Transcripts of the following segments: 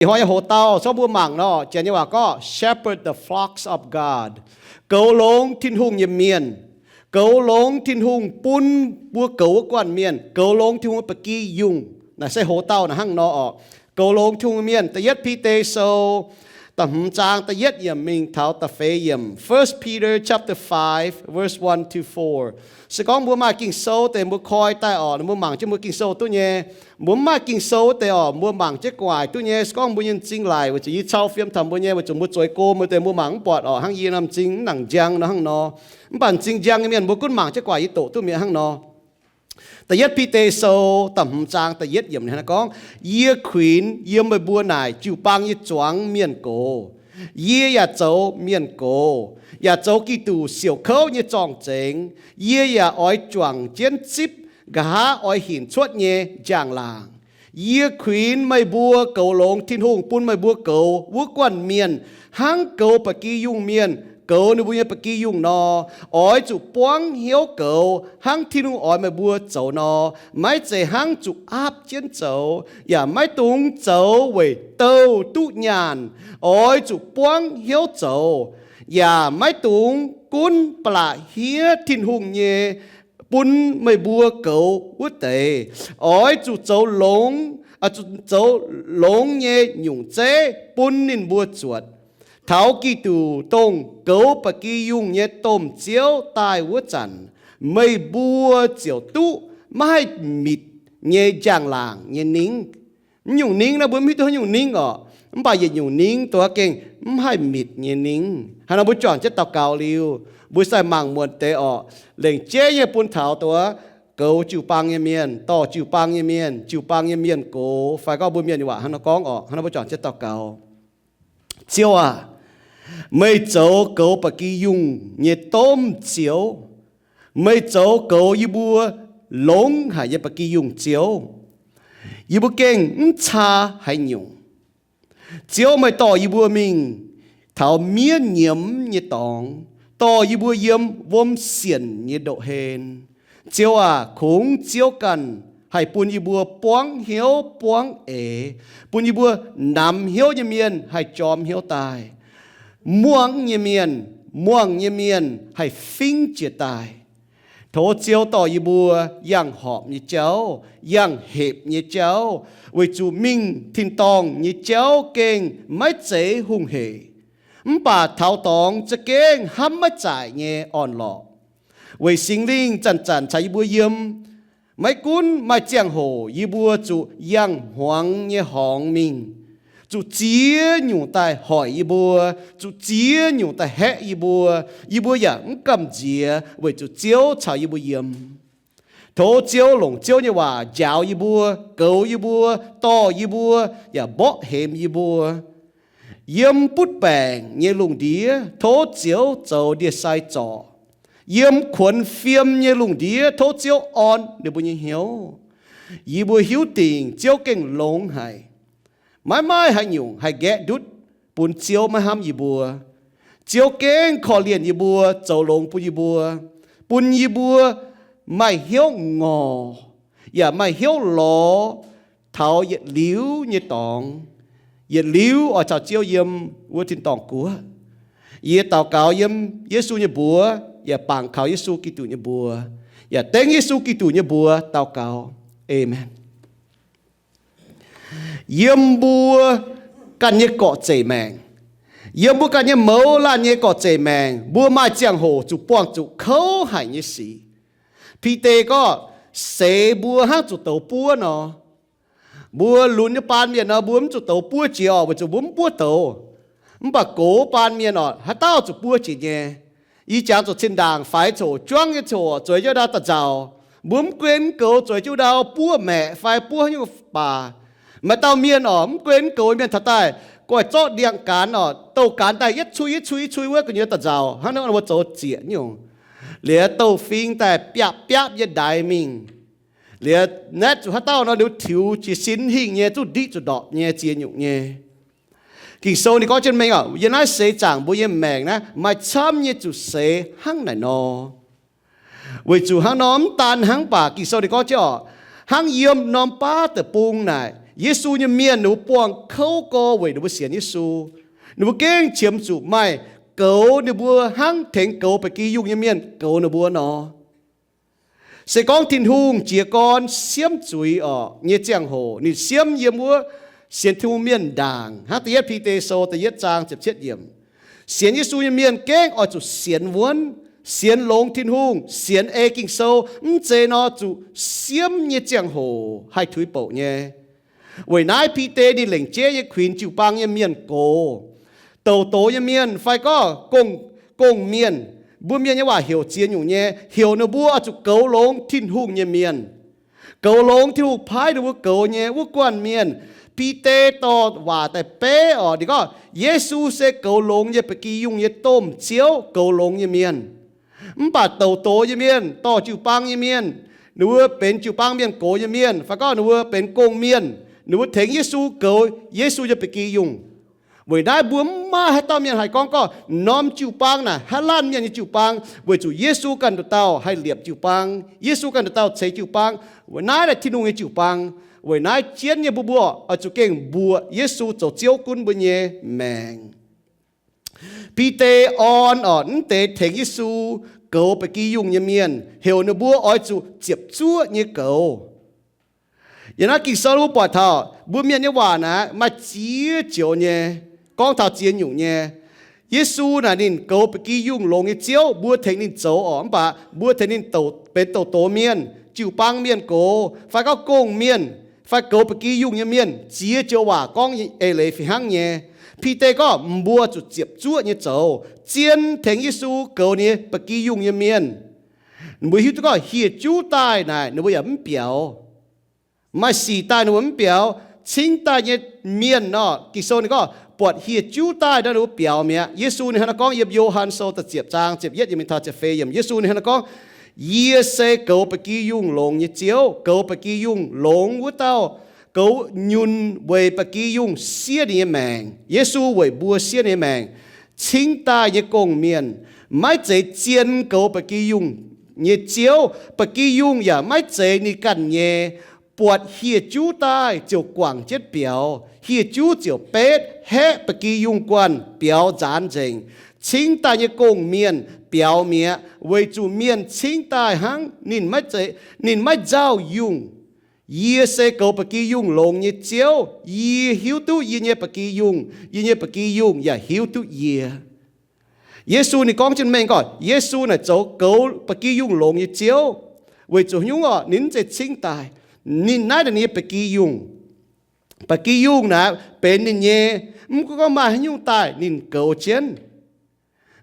Ih hnoi nyei hoc-dauh, se gorngv mbuo mangc nor, Janx nyei waac gorngv shepherd the flocks of God, goux longx Tin-Hungh nyei mienh, goux longx Tin-Hungh bun mbuo goux wuov guanh mienh, goux longx Tin-Hungh nyei ba'gi yungh. Naaiv se hoc-dauh naaiv hnangv nor orqc. Goux longx Tin-Hungh mienh. Da'yietv Bide Sou da'hmz zaang da'yietv yiemc mingh taux da'feix yiemc. First Peter chapter five, verse one to four. Se gorngv mbuo maaih Ging-Sou deix mbuo koi daaih orqc, mbuo mangc jienv mbuo Ging-Sou duqv nyei. Mbuo mv maaih Ging-Sou wuov deix orqc, mbuo mangc jienv gu'nguaaic duqv nyei. Se gorngv mbuo nyei m'zing laic, weic zuqc yie cau fiem taux mbuo nyei, weic zuqc mbuo zueiz go mbuo deix mbuo mangc mv buatc orqc, hnangv yie nor m'zing mv nangc njang nor hnangv nor. Mv baac m'zing njang nyei mienh mbuo gunv mangc jienv gu'nguaaic yie doqc duqv mi'aqv hnangv nor. Da'yietv Bide Sou da'hmz zaang da'yietv yiemc ninh gorngv, Yie kuinx yiem meih mbuo naaic jiu-baang nyei zuangx mienh gox. Yie yaac zoux mienh gox, yaac zoux Giduc siouc kouv nyei zorng-zengx. Yie yaac oix juangc jienv zipv nqa'haav oix hinc cuotv nyei njang-laangc. Yie kuinx meih mbuo goux longx Tin-Hungh bun meih mbuo goux wuov guanh mienh hnangv goux ba'gi yungh mienh goux ninh mbuo nyei ba'gi yungh nor. Oix zuqc buangv hnyouv goux hnangv Tin-Hungh oix meih mbuo zoux nor. Maiv zeiz hnangv zuqc aapv jienv zoux, yaac maiv dungx zoux weic douh duqv nyaanh. Oix zuqc buangv hnyouv zoux, yaac maiv dungx gunv ba'laqc hniev Tin-Hungh nyei bun meih mbuo goux wuov deix. Oix zuqc zoux longx, zoux longx nyei nyungc zeiv bun ninh mbuo zuotc, taux Giduc, dongh goux ba'gi yungh nyei domh Ziouv, daaih wuov zanc, meih mbuo ziouc duqv maiv haih mitc nyei njang-laangc nyei ningv. Mv nyungc ningv naaiv mbuo mv hiuv duqv haaix nyungc ningv orqc, mv baac yietc nyungc ningv dongh gengh mv haih mitc nyei ningv. Hnangv nor mbuo juangc jienv daux gaux liuz, mbuo sai mangc muonc deix orqc, lengc jeiv nyei bun taux dongh goux jiu-baang nyei mienh, dorh jiu-baang nyei mienh, jiu-baang nyei mienh gox, fai gorngv mbuo mienh waac hnangv nor gorngv orqc. Hnangv nor mbuo juangc jienv daux gaux. Ziouv aac, meih zoux goux ba'gi yungh nyei domh Ziouv. Meih zoux goux yie mbuo longx haic nyei ba'gi yungh Ziouv. Yie mbuo gengh mv caa haaix nyungc. Ziouv, meih dorh yie mbuo mingh taux miev nyiemz nyei dorngx, dorh yie mbuo yiem wuom sienc nyei ndoqv-hlen. Ziouv aac, kungx Ziouv ganh haih bun yie mbuo buangv hnyouv buangv eix, bun yie mbuo namx hnyouv nyei mienh haih jorm hnyouv daaih. Muangh nyei mienh, muangh nyei mienh haih fingv jiex daaih. Tov Ziouv dorh yie mbuo yangh horpc nyei jauv, yangh hepc nyei jauv, weic zuqc mingh tin-dorngh nyei jauv gengh maiv zeiz hungh hec. Mv baac taux dorngx za'gengh hnamv maiv zaaic nyei orn-lorqc. Weic Singx Lingh zanc-zanc caux yie mbuo yiem, maiv gunv maaih ziangh hoc yie mbuo zuqc yangh hmuangx nyei horngz mingh, zuqc ziex nyungc daaih hoic yie mbuo, zuqc ziex nyungc daaih haeqv yie mbuo, yie mbuo yaac mv gamh nziex weic zuqc Ziouv caux yie mbuo yiem. Tov Ziouv longc Ziouv nyei waac njaaux yie mbuo, goux yie mbuo, dorh yie mbuo, yaac mborqv hemx yie mbuo. Yiem butv baengc nyei lungh ndiev, tov Ziouv zoux ndie-sai zorc. Yiem kuonx fiem nyei lungh ndiev, tov Ziouv orn ninh mbuo nyei hnyouv. Yie mbuo hiuv dingc Ziouv gengh longx haic. Maiv maaih haaix nyungc haih nqaeqv ndutv bun Ziouv maiv hnamv yie mbuo. Ziouv gengh korv-lienh yie mbuo, zoux longx bun yie mbuo, bun yie mbuo maaih hnyouv ngorc, yaac maaih hnyouv lorz taux yietc liuz nyei dorngx, yietc liuz oix caux Ziouv yiem wuov tin-dorngh guoqv. Yie daux gaux yiem Yesu nyei mbuox, yaac bangc kaux Yesu Giduc nyei mbuox, yaac dengv Yesu Giduc nyei mbuox daux gaux. Aamen. Yiem mbuo ganh nyei gorqv-zeic maengc, yiem mbuo ganh nyei mouz laanh nyei gorqv-zeic maengc, mbuo maaih ziangh hoc zuqc buangh zuqc kouv haic nyei sic. Bide gorngv, seix mbuo hnangv zuqc douz buov nor. Mbuo lunx nyei baan mienh nor, mbuo mv zuqc douz buov jiex orqc, weic zuqc mbuo mv buov douz. Mv baac gox baan mienh orqc, haaix dauh zuqc buov jiex nyei. Yie jangx zuqc zinh ndaangc faix coc juangv nyei coc zueiz jienv ndau da'nzauc. Mbuo mv gunv goux zueiz jienv ndau buov maeqc fai buov haaix nyungc baac, maaih dauh mienh orqc, mv gunv goux mienh taux daaih, goiv zorqv ndiangx-gaanx orqc, douh gaanx daaih yietv cui yietv cui yietv cui wuov gu'nyuoz da'nzauc, hnangv naaiv mbuo zoux zieqc nyungc. Liuz douh fing daaih biapv biapv nyei ndaix mingh. Liuz naetv zuqc haaix dauh nor, liuz tiux jiez sin hingh nyei, zuqc ndiqv zuqc ndorpc nyei, ziex nyungc nyei. Ging-Sou ninh gorngv jienv mengh orqc, yiem naaiv seix zaangc mbuo nyei maengc naaiv maaih camv nyei zuqc seix hnangv naaic nor. Weic zuqc hnangv nor mv daan hnangv baac Ging-Sou ninh gorngv jienv orqc, hnangv yiem norm baav deic-bung naaic, Yesu nyei mienh ninh mbuo buangh kouv gorx weic ninh mbuo sienx Yesu. Ninh mbuo gengh qiemx zuqc maaih goux ninh mbuo hnangv tengx goux ba'gi yungh nyei mienh goux ninh mbuo nor. Se gorngv Tin-Hungh jiez gorn siemv zuiz orqc nyei ziangh hoc, ninh siemv yiem wuov sienx Tin-Hungh mienh ndaangc, hnangv da'yietv Bide Sou da'yietv zaang ziepc cietv yiemc. Sienx Yesu nyei mienh gengh oix zuqc sienx wuonv, sienx longx Tin-Hungh, sienx ei Ging-Sou, mv zeiz nor zuqc siemv nyei ziangh hoc haih tuix bouc nyei. Weic naaiv Bide ninh lengc jeiv nyei kuinx jiu-baang nyei mienh gox, douc doz nyei mienh fai gorngv gong, gong-mienh, mbuo mienh nyei waac heuc ziex nyungc nyei, heuc ninh mbuo oix zuqc goux longx Tin-Hungh nyei mienh, goux longx Tin-Hungh paaiv ninh mbuo goux nyei wuov guanh mienh. Bide dorh waac daaih beiv orqc, ninh gorngv Yesu se goux longx nyei ba'gi yungh nyei domh Ziouv, goux longx nyei mienh. Mv baac douc doz nyei mienh, dorh jiu-baang nyei mienh, ninh mbuo benx jiu-baang mienh gox nyei mienh, fai gorngv ninh mbuo benx gong-mienh, ninh mbuo tengx Yesu goux Yesu nyei ba'gi yungh. Weic naaiv mbuo mv maaih haaix dauh mienh haih gorngv gorngv norm jiu-baang naaic haaix laanh mienh nyei jiu-baang, weic zuqc Yesu ganh nduqc dauh haih liepc jiu-baang, Yesu ganh nduqc dauh ceix jiu-baang. Weic naaiv naaic Tin-Hungh nyei jiu-baang. Weic naaiv jienv nyei mbuo, mbuo oix zuqc gengh mbuoqc Yesu zoux Ziouv gunv mbuo nyei maengc. Bide orn orqc, mv deix tengx Yesu goux ba'gi yungh nyei mienh, heuc ninh mbuo oix zuqc ziepc zuoqv nyei goux. Yiem naaiv Ging-Sou mbuo buatc taux mbuo mienh nyei waac naaic maaih ziex joux nyei, gorngv taux ziex nyungc nyei. Yesu naaic ninh goux ba'gi yungh longx nyei Ziouv, mbuo tengx ninh zoux orqc, mv baac mbuo tengx ninh douc, benx douc doz mienh, jiu-baang mienh gox, fai gorngv gong-mienh, fai goux ba'gi yungh nyei mienh, ziex joux waac gorngv eix leiz fih hnangv nyei. Bide gorngv mbuo zuqc ziepc zuoqv nyei zoux, zien tengx Yesu goux ninh nyei ba'gi yungh nyei mienh. Mbuo hiuv duqv gorngv hieh juv daaih naaic ninh mbuo yaac mv biaux. Maaih sic daaih ninh mbuo mv biaux. Cingv daaih nyei mienh nor, Ging-Sou ninh gorngv buatc hieh juv daaih nor ninh mbuo biaux mi'aqv. Yesu ninh hnangv naaiv gorngv yiem Yo^han Sou da'ziepc zaang ziepc yietv yiemc mingh taux ziepc feix yiemc, Yesu ninh hnangv naaiv gorngv, Yie se goux ba'gi yungh longx nyei Ziouv. Goux ba'gi yungh longx wuov dauh goux nyunc weic ba'gi yungh siev ninh nyei maengc. Yesu weic mbuo siev ninh nyei maengc. Cingv daaih nyei gong-mienh maiv zeiz zien goux ba'gi yungh nyei Ziouv. Ba'gi yungh yaac maiv zeiz ninh ganh nyei. Buatc hieh juv daaih ziouc guangc jienv biaux. Hieh juv ziouc betv haeqv ba'gi yungh guanh biaux nzaanx nzengc. Cingv daaih nyei gong-mienh biaux mi'aqv, weic zuqc mienh cingv daaih hnangv ninh maiv zeiz, ninh maiv nzauh yungh. Yie se goux ba'gi yungh longx nyei Ziouv. Yie hiuv duqv yie nyei ba'gi yungh, yie nyei ba'gi yungh yaac hiuv duqv yie. Yesu ninh gorngv jienv mengh gorngv Yesu naaic zoux goux ba'gi yungh longx nyei Ziouv. Weic zuqc nyungc orqc, ninh mv zeiz cingv daaih. Ninh naaiv ninh nyei ba'gi yungh. Ba'gi yungh naaic benx ninh nyei. Mv gunv gorngv maaih haaix nyungc daaih ninh goux jienv.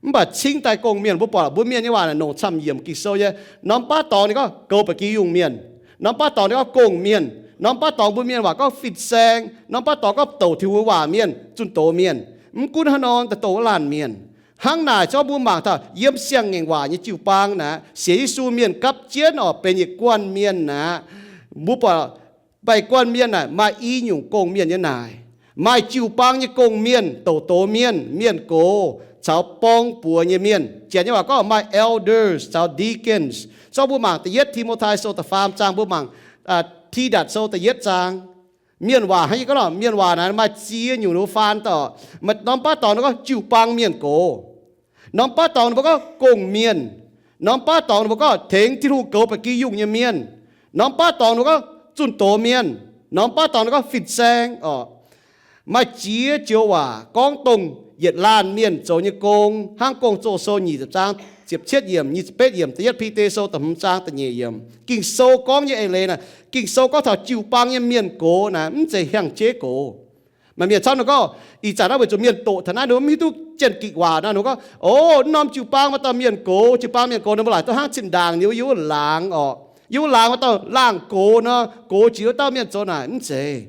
Mv baac cingv daaih gong-mienh, mbuo buatc mbuo mienh nyei waac naaic nongc camv yiemc Ging-Sou nyei. Norm baav dorngx ninh gorngv goux ba'gi yungh mienh. Norm baav dorngx ninh gorngv gong-mienh. Norm baav dorngx mbuo mienh waac gorngv fin-saeng. Norm baav dorngx gorngv douc Tin-Hungh waac mienh, zunh doz mienh. Mv gunv haaix nor, dongh wuov laanh mienh. Hnangv naaic zorqv mbuo mangc taux yiem siang-ngaengc waac nyei jiu-baang naaic, sienx Yesu mienh gapv jienv orqc benx yietc guanh mienh naaic. Mbuo buatc maaih guanh mienh naaic maaih i nyungc gong-mienh nyei naaic. Maaih jiu-baang nyei gong-mienh, douc doz mienh, mienh gox, caux borng buoz nyei mienh. Janx nyei waac gorngv maaih elders caux deacons. Zorqv mbuo mangc da'yietv Ti^mo^tai Sou da'faam zaang, mbuo mangc Tidatc Sou da'yietv zaang. Mienh waac hnangv yie gorngv nor, mienh waac naaic maaih ziex nyungc ninh mbuo faan daaih. Norm baav dorngx ninh gorngv jiu-baang mienh gox. Norm baav dorngx ninh mbuo gorngv gong-mienh. Norm baav dorngx ninh mbuo gorngv tengx Tin-Hungh goux ba'gi yungh nyei mienh. Norm baav dorngx ninh mbuo gorngv zunh doz mienh. Norm baav dorngx ninh gorngv fin-saeng orqc. Maaih ziex joux waac gorngv dongh yietc laanh mienh zoux nyei gong, hnangv Gong-Zoh Sou nyic ziepc zaang ziepc cietv yiemc, nyic ziepc betv yiemc, da'yietv Bide Sou da'hmz zaang da'nyeic yiemc. Ging-Sou gorngv nyei eix leiz naaic, Ging-Sou gorngv taux jiu-baang nyei mienh gox naaic mv zeiz hiaang-jeiv gox. Maaih mienh camv ninh gorngv, ih zanc naaiv weic zuqc mienh doqc taux naaiv, ninh mbuo mv hiuv duqv janx-gikc waac nor, ninh mbuo gorngv, o, norm jiu-baang maaih dauh mienh gox, jiu-baang mienh gox, ninh mbuo laaic duqv hnangv zinh ndaangc ninh mbuo yiem wuov laangz orqc. Yiem wuov laangz maaih dauh laangh gox nor, gox jiex wuov dauh mienh zoux naaic. Mv zeiz.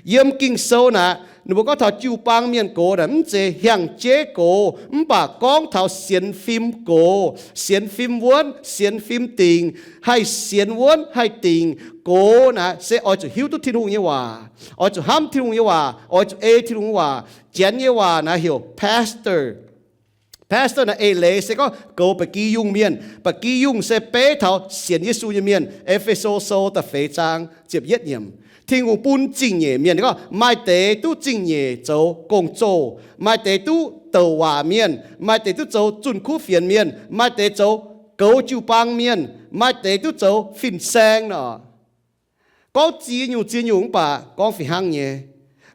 Yiem Ging-Sou naaic, ninh mbuo gorngv taux jiu-baang mienh gox naaic mv zeiz hiaang-jeiv gox, mv baac gorngv taux sienx fim gox, sienx fim wuonv, sienx fim dingc, haih sienx wuonv haih dingc gox naaic se oix zuqc hiuv duqv Tin-Hungh nyei waac, oix zuqc hnamv Tin-Hungh nyei waac, oix zuqc ei Tin-Hungh nyei waac. Janx nyei waac naaic heuc pastor. Pastor naaic eix leiz se gorngv goux ba'gi yungh mienh. Ba'gi yungh se beiv taux sienx Yesu nyei mienh. E^fe^so Sou da'feix zaang ziepc yietv yiemc. Tin-Hungh bun zingh nyeic mienh, ninh gorngv maaih deix duqv zingh nyeic zoux gong-zoh, maaih deix duqv douc waac mienh, maaih deix duqv zoux zunh kuv fienx mienh, maaih deix zoux goux jiu-baang mienh, maaih deix duqv zoux fin-saeng nor. Gorngv ziex nyungc ziex nyungc mv baac gorngv fih hnangv nyei.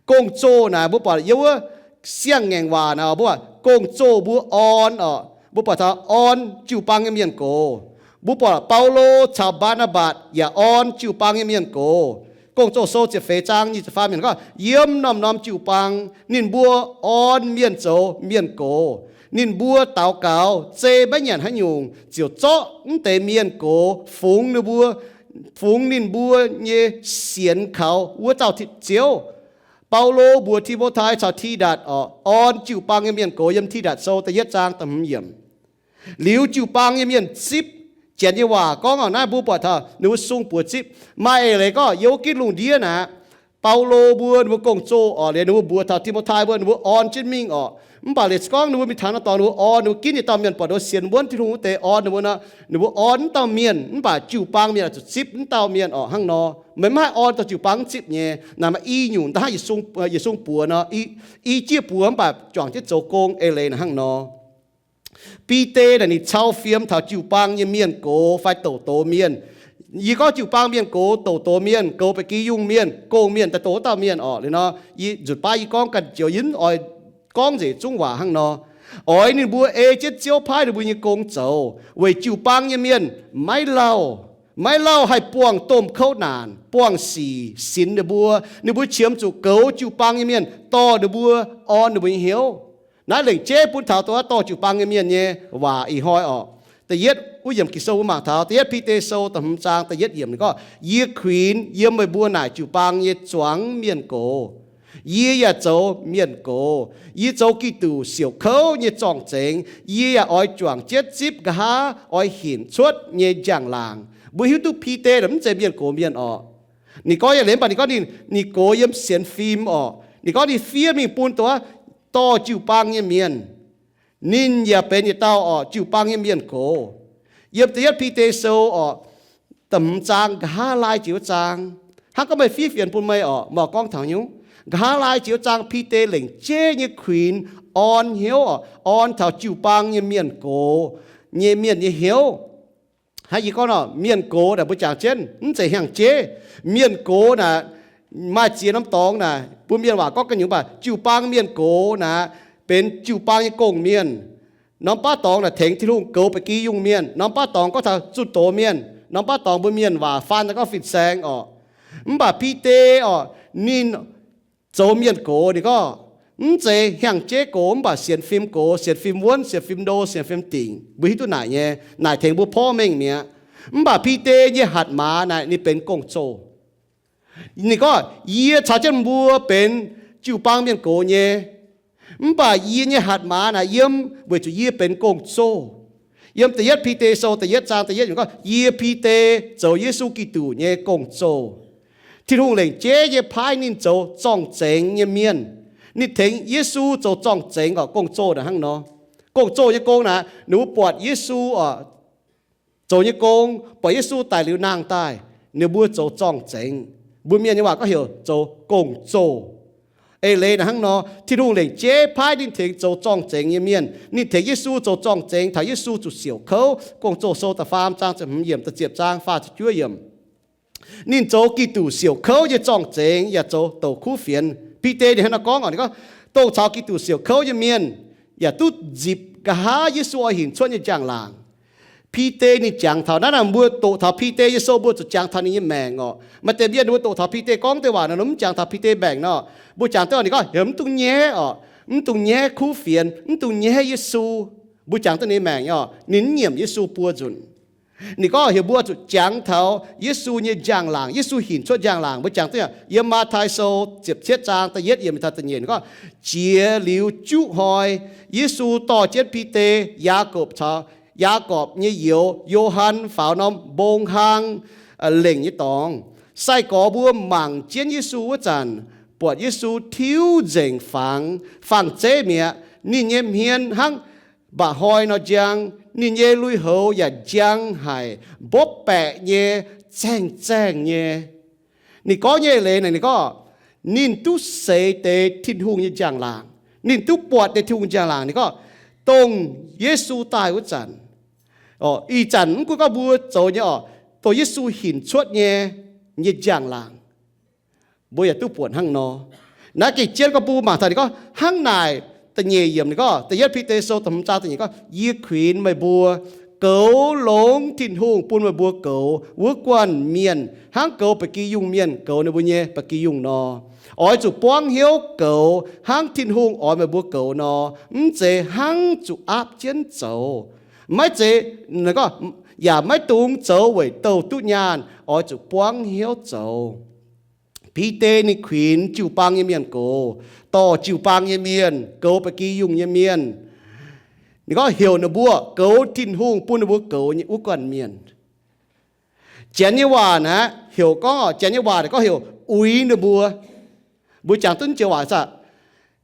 Gong-zoh naaic mbuo buatc yiem wuov siang-ngaengc waac naaic, mbuo buatc gong-zoh mbuo orn oc, mbuo buatc taux orn jiu-baang nyei mienh gox. Mbuo buatc Baulo caux Mbaa^naa^mbatc yaac orn jiu-baang nyei mienh gox. Gong-Zoh Sou ziepc feix zaang nyic ziepc faam yiemc gorngv, yiem norm-norm jiu-baang ninh mbuo orn mienh zoux mienh gox. Ninh mbuo daux gaux zei maiv nyanc haaix nyungc, ziouc zorqv mv deix mienh gox fungx ninh mbuo, fungx ninh mbuo nyei sienx kaux wuov dauh Ziouv. Baulo mbuox Ti^mo^tai caux Tidatc oc, orn jiu-baang nyei mienh gox, yiem Tidatc Sou da'yietv zaang da'hmz yiemc. Liuz jiu-baang nyei mienh zipv Janx nyei waac gorngv oc, naaiv mbuo buatc taux ninh mbuo sung buoz zipv. Maaih eix leiz gorngv yiem wuov ginv lungh ndiev naaic, Baulo mbuo ninh mbuo gong-zoh oc, liuz ninh mbuo mbuox taux Ti^mo^tai mbuo, ninh mbuo orn jienv mingh oc. Mv baac liuz se gorngv ninh mbuo mingh taux naaiv dorngx, ninh mbuo orn, ninh mbuo ginv yietc dauh mienh buatc ninh mbuo sienx wuonv Tin-Hungh wuov deix orn ninh mbuo nor, ninh mbuo orn wuov dauh mienh, mv baac jiu-baang mienh oix zuqc zipv wuov dauh mienh oc, hnangv nor. Meih maiv haih orn dauh jiu-baang mv zipv nyei. Naaic maaih i nyungc, da'hnangv yietc sung buoz nor, i, i jieqv buoz mv baac juangc jienv zoux gong eix leiz naaic hnangv nor. Bide naaic ninh cau fiem taux jiu-baang nyei mienh gox fai douc doz mienh. Yie gorngv jiu-baang mienh gox, douc doz mienh, goux ba'gi yungh mienh, gong-mienh, daaih douc wuov dauh mienh oc. Liuz nor, yie nzunc baav yie gorngv ganh joux yie oix gorngv nzengc zungv waac hnangv nor. Oix ninh mbuo ei jienv Ziouv paaiv ninh mbuo nyei gong zoux, weic jiu-baang nyei mienh maiv lauh, maiv lauh haih buangh domh kouv naanc, buangh sic sinx ninh mbuo. Ninh mbuo qiemx zuqc goux jiu-baang nyei mienh dorh ninh mbuo, orn ninh mbuo nyei hnyouv. Naaiv lengc jeiv bun taux dongh wuov dorh jiu-baang nyei mienh nyei waac ih hnoi oc. Da'yietv wuov yiemc Ging-Sou mbuo mangc taux da'yietv Bide Sou da'hmz zaang da'yietv yiemc ninh gorngv, yie kuinx yiem meih mbuo naaic jiu-baang nyei zuangx mienh gox. Yie yaac zoux mienh gox. Yie zoux Giduc siouc kouv nyei zorng-zengx. Yie yaac oix juangc jienv zipv nqa'haav oix hinc cuotv nyei njang-laangc. Mbuo hiuv duqv Bide naaic mv zeiz mienh gox mienh orqc. Ninh gorngv yaac liemh mv baac ninh gorngv ninh, ninh gox yiem sienx fim orqc. Ninh gorngv ninh fiev mingh bun dongh wuov dorh jiu-baang nyei mienh. Ninh yaac benx yietc dauh orqc, jiu-baang nyei mienh gox. Yiem da'yietv Bide Sou orqc, da'hmz zaang nqa'haav laai jiex wuov zaang, hnangv gorngv meih fiev fienx bun meih orqc, meih oix gorngv taux haaix nyungc? Nqa'haav laai jiex wuov zaang Bide lengc jeiv nyei kuinx orn hnyouv orqc, orn taux jiu-baang nyei mienh gox nyei mienh nyei hnyouv. Hnangv yie gorngv nor, mienh gox naaic mbuo jangx jienv mv zeiz hnyangx-jeiv. Mienh gox naaic maaih ziex norm dorngx naaic, mbuo mienh waac gorngv ganh nyungc, mv baac jiu-baang mienh gox naaic benx jiu-baang nyei gong-mienh. Norm baav dorngx naaic tengx Tin-Hungh goux ba'gi yungh mienh. Norm baav dorngx gorngv taux zunh doz mienh. Norm baav dorngx mbuo mienh waac faan daaih gorngv fin-saeng orqc. Mv baac Bide orqc, ninh zoux mienh gox, ninh gorngv mv zeiz hnyangx-jeiv gox, mv baac sienx fim gox, sienx fim wuonv, sienx fim ndo, sienx fim dingc. Mbuo hiuv duqv naaic nyei. Naaic tengx mbuo porv mengh mi'aqv. Mv baac Bide nyei hatc maaz naaic ninh benx gong-zoh. Ninh gorngv, yie caux jienv mbuo benx jiu-baang mienh gox nyei, mv baac yie nyei hatc maaz naaic yiem weic zuqc yie benx gong-zoh. Yiem da'yietv Bide Sou da'yietv zaang da'yietv yiemc gorngv, yie Bide zoux Yesu Giduc nyei gong-zoh. Tin-Hungh lengc jeiv nyei paaiv ninh zoux zorng-zengx nyei mienh. Ninh tengx Yesu zoux zorng-zengx orqc, gong-zoh naaic hnangv nor. Gong-zoh nyei gong naaic, ninh mbuo buatc Yesu orqc, zoux nyei gong, buatc Yesu daic liuz nangh daaih, ninh mbuo zoux zorng-zengx. Mbuo mienh nyei waac gorngv heuc zoux gong-zoh. Eix leiz naaic hnangv nor, Tin-Hungh lengc jeiv paaiv ninh tengx zoux zorng-zengx nyei mienh. Ninh tengx Yesu zoux zorng-zengx taux Yesu zuqc siouc kouv. Gong-Zoh Sou da'faam zaang ziepc hmz yiemc, da'ziepc zaang faah ziepc juov yiemc. Ninh zoux Giduc siouc kouv nyei zorng-zengx yaac zoux douc kuv fienx. Bide ninh hnangv naaiv gorngv, ninh gorngv, dongh caux Giduc siouc kouv nyei mienh yaac duqv nzipc nqa'haav Yesu oix hinc cuotv nyei njang-laangc. Bide ninh jangx taux naaiv, naaiv mbuo doqc taux Bide nyei sou mbuo zuqc jangx taux ninh nyei maengc orqc. Maaih deix mienh ninh mbuo doqc taux Bide gorngv deix waac nor, mv jangx taux Bide maengc nor. Mbuo jangx deix waac ninh gorngv heuc mv dungx nyaiv orqc, mv dungx nyaiv kuv fienx, mv dungx nyaiv Yesu. Mbuo jangx duqv ninh nyei maengc orqc, ninh mv nyiemc Yesu buo nzunc. Ninh gorngv heuc mbuo zuqc jangx taux Yesu nyei njang-laangc, Yesu hinc cuotv njang-laangc. Mbuo jangx duqv yiem Matv^tai Sou ziepc cietv zaang da'yietv yiemc taux da'nyeic gorngv, jiex liuz juqv hnoi, Yesu dorh jienv Bide, Yaagorpc caux, Yaagorpc nyei youz, Yo^han, faaux norm mbong hlang lengc nyei dorngx. Sai-gorx mbuo mangc jienv Yesu wuov zanc, buatc Yesu tiuv nzengc fangx, fangx-zeiv mi'aqv. Ninh nyei hmien hnangv mba'hnoi nor njang, ninh nyei lui-houx yaac njang haic, mbopv baeqc nyei, zaengh zaengh nyei. Ninh gorngv nyei leiz naaic, ninh gorngv ninh duqv seix deix Tin-Hungh nyei njang-laangc. Ninh duqv buatc deix Tin-Hungh njang-laangc. Ninh gorngv dongh Yesu daaih wuov zanc, ih zanc mv gunv gorngv mbuo zoux nyei orqc, dongh Yesu hinc cuotv nyei, nyei njang-laangc, mbuo yaac duqv buatc hnangv nor. Naaiv gengh jienv gorngv bun mbuo mangc taux ninh gorngv hnangv naaic. Da'nyeic yiemc ninh gorngv, Da'yietv Bide Sou da'hmz zaang da'nyeic gorngv, Yie kuinx meih mbuo goux longx Tin-Hungh bun meih mbuo goux wuov guanh mienh hnangv goux ba'gi yungh mienh goux ninh mbuo nyei ba'gi yungh nor. Oix zuqc buangv hnyouv goux hnangv Tin-Hungh oix meih mbuo goux nor, mv zeiz hnangv zuqc aapv jienv zoux. Maiv zeiz, yaac maiv dungx zoux weic douh duqv nyaanh. Oix zuqc buangv hnyouv zoux. Bide ninh kuinx jiu-baang nyei mienh goux, dorh jiu-baang nyei mienh, goux ba'gi yungh nyei mienh. Ninh gorngv heuc ninh mbuo goux Tin-Hungh bun ninh mbuo goux nyei wuov guanh mienh. Janx nyei waac naaic heuc gorngv, Janx nyei waac naaic gorngv heuc uix ninh mbuo. Mbuo jangx duqv joux waac saah?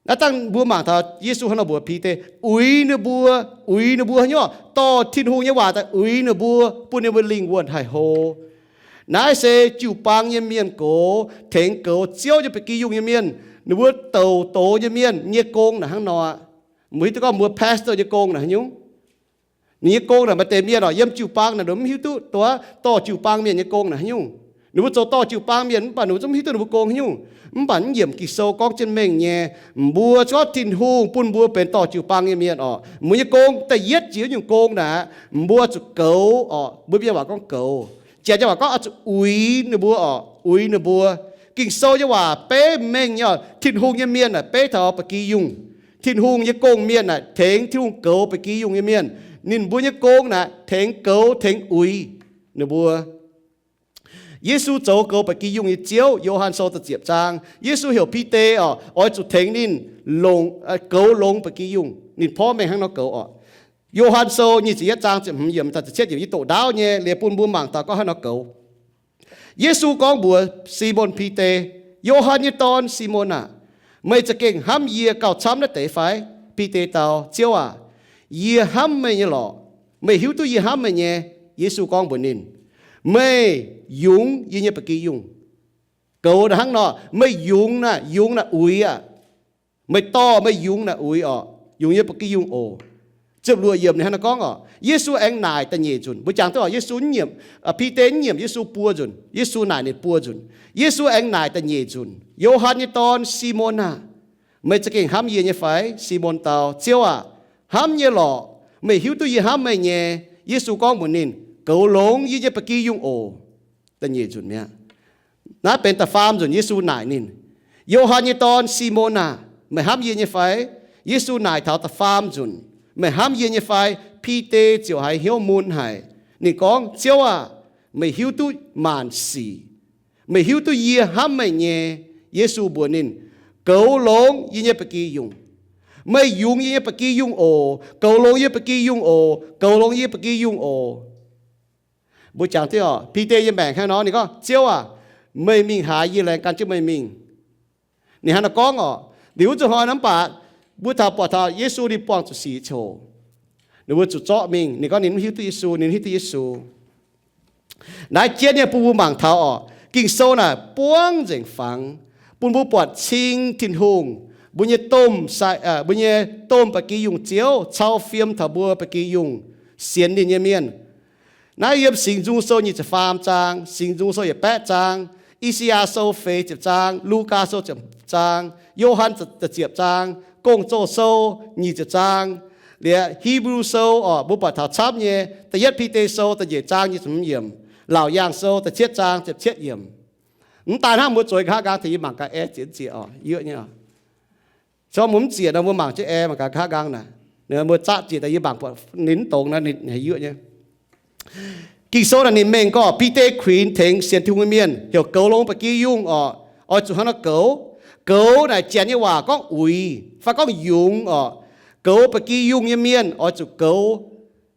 Naaiv dangh mbuo mangc taux Yesu hnangv nor mbuox Bide, uix ninh mbuo, uix ninh mbuo haaix nyungc, dorh Tin-Hungh nyei waac daaih uix ninh mbuo, bun ninh mbuo lingh wuonh haih hlo. Naaiv se jiu-baang nyei mienh goux, tengx goux Ziouv nyei ba'gi yungh nyei mienh, ninh mbuo douc doz nyei mienh nyei gong naaic hnangv nor aqv. Mbuo hiuv duqv gorngv mbuo pastor nyei gong naaic haaix nyungc? Ninh nyei gong naaic maaih deix mienh orqc, yiem jiu-baang naaic ninh mv hiuv duqv duqv dorh jiu-baang mienh nyei gong naaic haaix nyungc. Ninh mbuo zoux dorh jiu-baang mienh mv baac ninh mbuo zungv mv hiuv duqv ninh mbuo gong haaix nyungc. Mv baac naaiv yiemc Ging-Sou gorngv jienv mengh nyei, mbuo zuqc Tin-Hungh bun mbuo benx dorh jiu-baang nyei mienh orqc. Mbuo nyei gong da'yietv jiex nyungc gong naaic, mbuo zuqc goux orqc. Mbuo mienh waac gorngv goux. Janx nyei waac gorngv oix zuqc uix ninh mbuo orqc, uix ninh mbuo. Ging-Sou nyei waac beiv mengh nyei orqc, Tin-Hungh nyei mienh naaic beiv taux ba'gi yungh. Tin-Hungh nyei gong-mienh naaic tengx Tin-Hungh goux ba'gi yungh nyei mienh. Ninh mbuo nyei gong naaic tengx goux tengx uix ninh mbuo. Yesu zoux goux ba'gi yungh nyei Ziouv. Yo^han Sou da'ziepc zaang, Yesu heuc Bide orqc, oix zuqc tengx ninh longx, goux longx ba'gi yungh. Ninh porv mengh hnangv nor goux orqc. Yo^han Sou nyic ziepc yietv zaang ziepc hmz yiemc taux ziepc cietv yiemc, yie doqc ndaauv nyei liuz bun mbuo mangc taux gorngv haaix nor goux. Yesu gorngv mbuox Simon Bide, Yo^han nyei dorn, Simon aah! Meih za'gengh hnamv yie gauh camv naaiv deix fai? Bide dau, Ziouv aac, yie hnamv meih nyei lorqc. Meih hiuv duqv yie hnamv meih nyei. Yesu gorngv mbuox ninh, Meih yungz yie nyei ba'gi yungh. Goux naaic hnangv nor, meih yungz naaic, yungz naaic uix aqv. Meih dorh meih yungz naaic uix orqc, yungz yie nyei ba'gi yungh oc. Ziepc luoqc yiemc ninh hnangv naaiv gorngv orqc, Yesu aengx naaic da'nyeic nzunc. Mbuo jangx duqv orqc, Yesu nyiemc, Bide nyiemc Yesu buo nzunc. Yesu naaic ninh buo nzunc. Yesu aengx naaic da'nyeic nzunc, Yo^han nyei dorn, Simon aah! Meih za'gengh hnamv yie nyei fai? Simon dau, Ziouv aac, hnamv nyei lorqc. Meih hiuv duqv yie hnamv meih nyei. Yesu gorngv mbuox ninh, Goux longx yie nyei ba'gi yungh oc. Da'nyeic nzunc mi'aqv. Naaiv benx da'faam nzunc Yesu naaic ninh, Yo^han nyei dorn, Simon aah! Meih hnamv yie nyei fai? Yesu naaic taux da'faam nzunc, Meih hnamv yie nyei fai? Bide ziouc haiz hnyouv mun haic. Ninh gorngv, Ziouv aah! Meih hiuv duqv maanc sic. Meih hiuv duqv yie hnamv meih nyei. Yesu mbuox ninh, Goux longx yie nyei ba'gi yungh. Meih yungz yie nyei ba'gi yungh oc. Goux longx yie ba'gi yungh oc. Goux longx yie ba'gi yungh oc. Mbuo jangx duqv orqc, Bide nyei maengc hnangv nor, ninh gorngv, Ziouv aac, meih mingh haaix, yie laengz gan jienv meih mingh. Ninh hnangv naaiv gorngv orqc. Liuz wuov zuqc hnoi nor mv baac mbuo taux buatc taux Yesu ninh buangh zuqc sic coc, ninh mbuo zuqc zorqv mingh. Ninh gorngv ninh mv hiuv duqv Yesu, ninh mv hiuv duqv Yesu. Naaiv jienv nyei bun mbuo mangc taux orqc, Ging-Sou naaic buangv nzengc fangx, bun mbuo buatc cing Tin-Hungh, mbuo nyei domh sai, mbuo nyei domh ba'gi yungh Ziouv cau fiem taux mbuo ba'gi yungh sienx ninh nyei mienh. Naaiv yiem Singx Nzung Sou nyic ziepc faam zaang, Singx Nzung Sou yietc baeqv zaang, I^saa^yaa Sou feix ziepc zaang, Lugaa Sou ziepc zaang, Yo^han ziepc ziepc zaang, Gong-Zoh Sou nyic ziepc zaang, liuz Hipv^lu Sou orqc, mbuo buatc taux camv nyei, da'yietv Bide Sou da'nyeic zaang nyic ziepc hmz yiemc, Laauc Yaangh Sou da'cietv zaang ziepc cietv yiemc. Mv daan hnangv, mbuo zueiz nqa'haav nqaang tengx yie mangc gaax ae ziec zieqc orqc, yie nyei. Cong mbuo mv ziec nor, mbuo mangc jienv ae mangc gaax nqa'haav nqaang naaic, mbuo zaqv ziec daaih yie mangc buatc ninh mv dongz naaiv, ninh haiz yie nyei. Ging-Sou naaic ninh mengh gorngv Bide kuinx tengx sienx Tin-Hungh nyei mienh heuc goux longx ba'gi yungh orqc. Oix zuqc hnangv nor goux. Goux naaic janx nyei waac gorngv uix fai gorngv yungz orqc. Goux ba'gi yungh nyei mienh oix zuqc goux.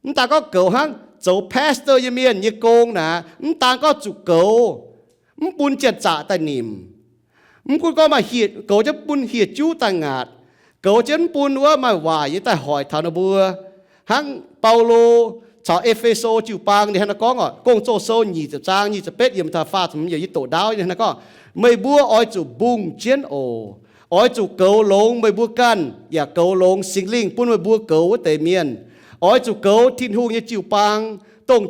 Mv daan gorngv goux hnangv zoux pastor nyei mienh nyei gong naaic, mv daan gorngv zuqc goux, mv bun janx-zaqc daaih nimc. Mv gunv gorngv maaih hieh, goux jienv mv bun hieh juv daaih ngaatc, goux jienv mv bun wuov maaih waaic nyei daaih hoic taux ninh mbuo, hnangv Baulo caux E^fe^so jiu-baang ninh hnangv naaiv gorngv oc, Gong-Zoh sou nyic ziepc zaang nyic ziepc betv yiemc taux faah ziepc hmz yaac yie doqc ndaauv ninh hnangv naaiv gorngv, meih mbuo oix zuqc mbungh jienv oc. Oix zuqc goux longx meih mbuo ganh, yaac goux longx Singx Lingh bun meih mbuo goux wuov deix mienh. Oix zuqc goux Tin-Hungh nyei jiu-baang, dongh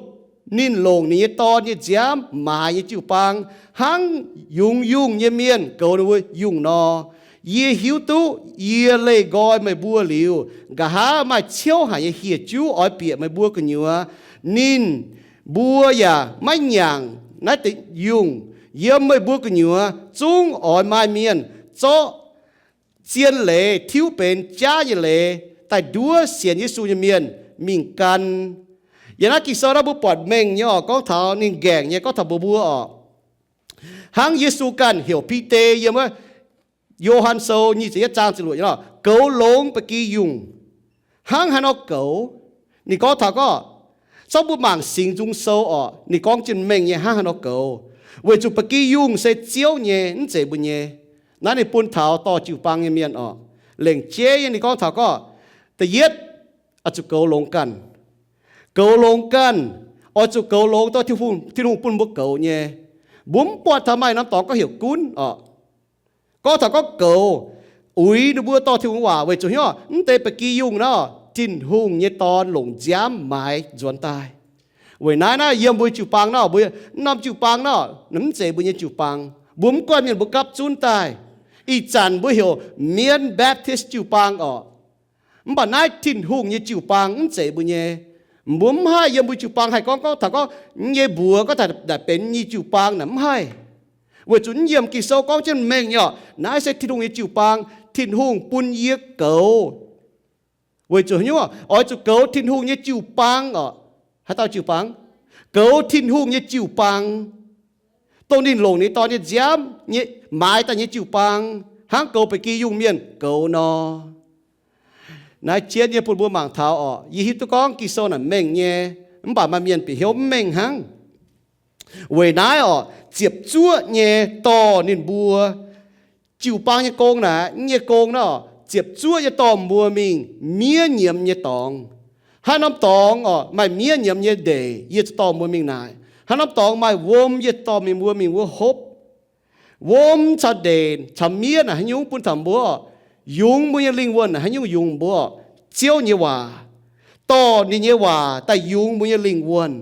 ninh longc ninh nyei Dorn nyei nziaamv maaiz nyei jiu-baang, hnangv yungz yungh nyei mienh goux ninh mbuo yungh nor. Yie hiuv duqv yie leih nqoi meih mbuo liuz, nqa'haav maaih ciouv haic nyei hieh juv oix bieqc meih mbuo gu'nyuoz. Ninh mbuo yaac maiv nyaangc naaiv deix yungh. Yiem meih mbuo gu'nyuoz zungv oix maaih mienh zorqv zien leiz tiuv benx jaav nyei leiz daaih nduov sienx Yesu nyei mienh mingh gan. Yiem naaiv Ging-Sou naaiv mbuo buatc mengh nyei oc, gorngv taux ninh nqaengc nyei, gorngv taux mbuo mbuo oc. Hnangv Yesu ganh heuc Bide yiem wuov Yo^han Sou nyic ziepc yietv zaang ziepc luoqc nyei lorh, goux longx ba'gi yungh. Hnangv haaix nor goux? Ninh gorngv taux gorngv, zorqv mbuo mangc Singx Nzung Sou oc, ninh gorngv jienv mengh nyei hnangv haaix nor goux. Weic zuqc ba'gi yungh se Ziouv nyei, mv zeiz mbuo nyei. Naaiv ninh bun taux dorh jiu-baang nyei mienh oc. Lengc jeiv nyei ninh gorngv taux gorngv, da'yietv, oix zuqc goux longx ganh. Goux longx ganh, oix zuqc goux longx dorh Tin-Hungh bun mbuo goux nyei. Mbuo mv buatc taux maaih norm dorngx gorngv heuc gunv oc. Gorngv taux gorngv goux, uix ninh mbuo dorh Tin-Hungh waac weic zuqc hnyouv mv deix ba'gi yungh nor, Tin-Hungh nyei Dorn longc nziaamv maaiz nzuonx daaih. Weic naaiv naaiv yiem mbuo jiu-baang nor, mbuo norm jiu-baang nor, mv zeiz mbuo nyei jiu-baang. Mbuo mv guanh mienh mbuo gapv zunv daaih. Ih zanc mbuo heuc Mienh Baptist jiu-baang oc. Mv baac naaiv Tin-Hungh nyei jiu-baang mv zeiz mbuo nyei. Mbuo mv haih yiem mbuo jiu-baang haih gorngv, gorngv taux gorngv nyei mbuox gorngv taux naaic benx nyei jiu-baang naaic mv haih. Weic zuqc mv yiem Ging-Sou gorngv jienv mengh nyei oc, naaiv se Tin-Hungh nyei jiu-baang, Tin-Hungh bun yie goux. Weic zuqc hnyouv oix zuqc goux Tin-Hungh nyei jiu-baang oc. Haaix dauh jiu-baang? Goux Tin-Hungh nyei jiu-baang, dongh ninh longc ninh Dorn nyei nziaamv nyei maaiz daaih nyei jiu-baang, hnangv goux ba'gi yungh mienh goux nor. Naaiv jienv nyei bun mbuo mangc taux oc. Yie hiuv duqv gorngv Ging-Sou naaic mengh nyei, mv baac maaih mienh bieqc hnyouv mv mengh hnangv. Weic naaiv oc, ziepc zuoqv nyei dorh ninh mbuo jiu-baang nyei gong naaic, nyei gong naaiv oc, ziepc zuoqv nyei dorh mbuo mingh miev nyiemz nyei dorngx. Haaix norm dorngx oc maaih miev nyiemz nyei ndeic, yie zuqc dorh mbuo mingh naaic. Haaix norm dorngx maaih wuom, yie zuqc dorh mingh mbuo mingh wuov hopv. Wuom caux ndeic caux miev naaic haaix nyungc bun taux mbuo oc? Yungz mbuo nyei lingh wuonh naaic haaix nyungc yungz mbuo oc? Ziouv nyei waac. Dorh ninh nyei waac daaih yungz mbuo nyei lingh wuonh.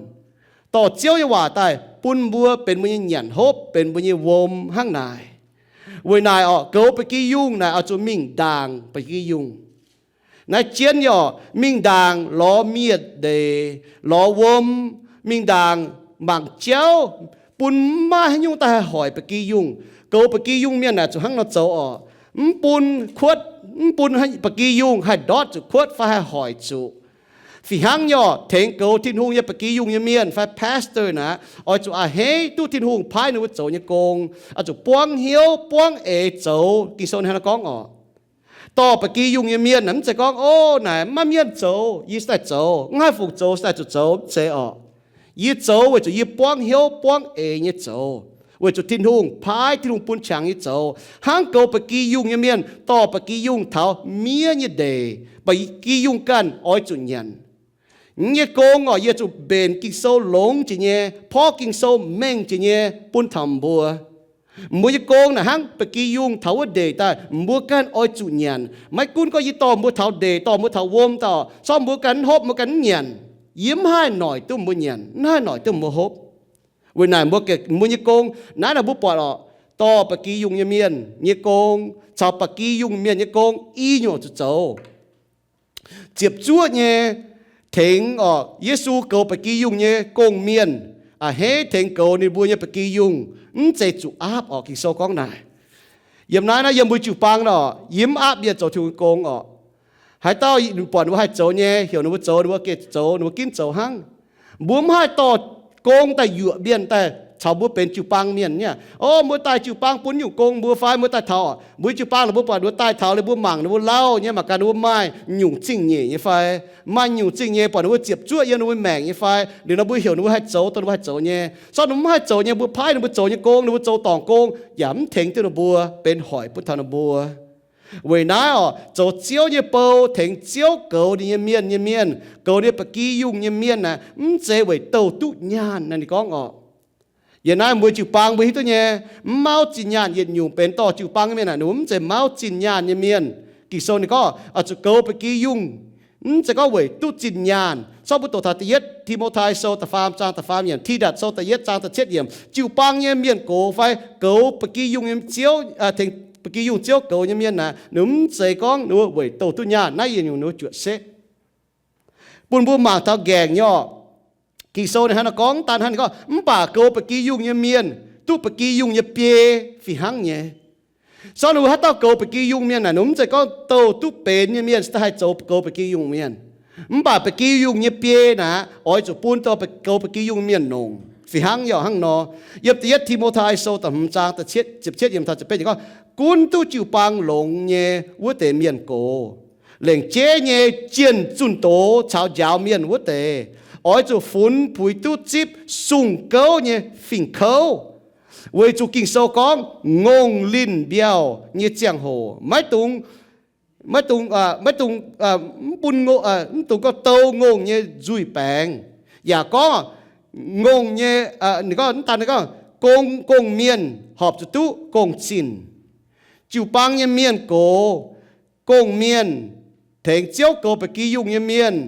Dorh Ziouv nyei waac daaih bun mbuo benx mbuo nyei nyanc hopv, benx mbuo nyei wuom hnangv naaic. Weic naaic oc, goux ba'gi yungh naaic oix zuqc mingh ndaangc ba'gi yungh. Naaiv jienv nyei oc, mingh ndaangc lorz miev ndeic, lorz wuom, mingh ndaangc mangc jauv, bun maiv maaih haaix nyungc daaih haih hoic ba'gi yungh. Goux ba'gi yungh mienh naaic zuqc hnangv nor zoux oc. Mv bun kuotv, mv bun ba'gi yungh haih ndortv zuqc kuotv fai haih hoic zuqc. Fih hnangv nyei oc, tengx goux Tin-Hungh nyei ba'gi yungh nyei mienh fai pastor naaic, oix zuqc a'hneiv duqv Tin-Hungh paaiv ninh mbuo zoux nyei gong. Oix zuqc buangv hnyouv buangv eix zoux. Ging-Sou hnangv naaiv gorngv oc. Dorh ba'gi yungh nyei mienh naaic mv zeiz gorngv, o, naaic maiv mienh zoux, yie se daaih zoux, mv haih fungc zoux se daaih zuqc zoux, mv zeiz oc. Yie zoux weic zuqc yie buangv hnyouv buangv eix nyei zoux, weic zuqc Tin-Hungh paaiv, Tin-Hungh bun qangx nyei zoux. Hnangv goux ba'gi yungh nyei mienh dorh ba'gi yungh taux miev nyei ndeic, ba'gi yungh ganh oix zuqc nyanc. Yie nyei gong oc, yie zuqc mbenc Ging-Sou longx jiex nyei, porv Ging-Sou mengh jiex nyei bun taux mbuo. Mbuo nyei gong naaic hnangv ba'gi yungh taux wuov ndeic daaih, mbuo ganh oix zuqc nyanc. Maiv gunv gorngv yie dorh mbuo taux ndeic, dorh mbuo taux wuom daaih, corc mbuo ganh mv hopv, mbuo ganh mv nyanc, yie mv haih noic duqv mbuo nyanc, mv haih noic duqv mbuo hopv. Weic naaic mbuo, mbuo nyei gong naaiv naaic mbuo buatc oc, dorh ba'gi yungh nyei mienh nyei gong caux ba'gi yungh mienh nyei gong i nyungc zuqc zoux. Ziepc zuoqv nyei tengx oc, Yesu goux ba'gi yungh nyei gong-mienh a'hneiv tengx goux ninh mbuo nyei ba'gi yungh mv zeiz zuqc aapv oc. Ging-Sou gorngv naaic, yiem naaiv naaiv yiem mbuo jiu-baang nor, yie mv aapv mienh zoux Tin-Hungh gong oc. Haaix dauh buatc ninh mbuo haih zoux nyei, heuc ninh mbuo zoux, ninh mbuo geh zoux, ninh mbuo ginv zoux hnangv. Mbuo mv haih dorh gong daaih yuoqc mienh daaih caux mbuo benx jiu-baang mienh nyei. O, mbuo daaih jiu-baang bun nyungc gong mbuo fai mbuo daaih taux, mbuo jiu-baang ninh mbuo buatc ninh mbuo daaih taux liuz mbuo mangc ninh mbuo lauh nyei, mangc gaax ninh mbuo maaih nyungc zingh nyeic nyei fai, maaih nyungc zingh nyei, buatc ninh mbuo ziepc zuoqv yiem ninh mbuo maengc nyei fai, liuz nor mbuo heuc ninh mbuo haih zoux dongh ninh mbuo haih zoux nyei. Corc ninh mbuo mv haih zoux nyei, mbuo paaiv ninh mbuo zoux nyei gong, ninh mbuo zoux dorngc gong yaac mv tengx duqv ninh mbuo, benx hoic bun taux ninh mbuo. Weic naaiv oc, zoux Ziouv nyei bou tengx Ziouv goux ninh nyei mienh nyei mienh, goux ninh ba'gi yungh nyei mienh naaic, mv zeiz weic douh duqv nyaanh naaiv ninh gorngv oc. Yiem naaiv mbuo jiu-baang mbuo hiuv duqv nyei, mv mauv zinh nyaanh yietc nyungc benx dorh jiu-baang nyei mienh naaic, ninh mbuo mv zeiz mauv zinh nyaanh nyei mienh. Ging-Sou ninh gorngv oix zuqc goux ba'gi yungh, mv zeiz gorngv weic duqv zinh nyaanh. Corc mbuo doqc taux da'yietv Ti^mo^tai Sou da'faam zaang da'faam yiemc, Tidatc Sou da'yietv zaang da'cietv yiemc, jiu-baang nyei mienh gox fai goux ba'gi yungh nyei Ziouv, tengx ba'gi yungh Ziouv goux nyei mienh naaic, ninh mv zeiz gorngv ninh mbuo weic douh duqv nyaanh. Naaiv yietc nyungc ninh mbuo juoqc setv. Bun mbuo mangc taux nqaengc nyei oc. Ging-Sou ninh hnangv naaiv gorngv, daan hnangv ninh gorngv, mv baac goux ba'gi yungh nyei mienh duqv ba'gi yungh nyei biei fih hnangv nyei. Sortv ninh mbuo haaix dauh goux ba'gi yungh mienh naaic, ninh mv zeiz gorngv douh duqv benx nyei mienh se daaih haih zoux goux ba'gi yungh mienh. Mv baac ba'gi yungh nyei biei naaic, oix zuqc bun dorh goux ba'gi yungh mienh nongc. Fih hnangv yaac hnangv nor, yiem da'yietv Ti^mo^tai Sou da'hmz zaang da'cietv yiemc taux da'betv yiemc gorngv, gunv duqv jiu-baang longx nyei wuov deix mienh gox, lengc jeiv nyei jienh zunh doz caux njaaux mienh wuov deix, oix zuqc funx puix duqv zipv sung gouv nyei fing-kouv. Weic zuqc Ging-Sou gorngv ngongh linh mbiauh nyei ziangh hoc maiv dungx, maiv dungx, maiv dungx, mv bun, mv dungx gorngv dou ngongh nyei nzuih baengx, yaac gorngv ngongh nyei, ninh gorngv, mv daan ninh gorngv, gong, gong-mienh horpc zuqc duqv gong-zinh. Jiu-baang nyei mienh gox, gong-mienh, tengx Ziouv goux ba'gi yungh nyei mienh,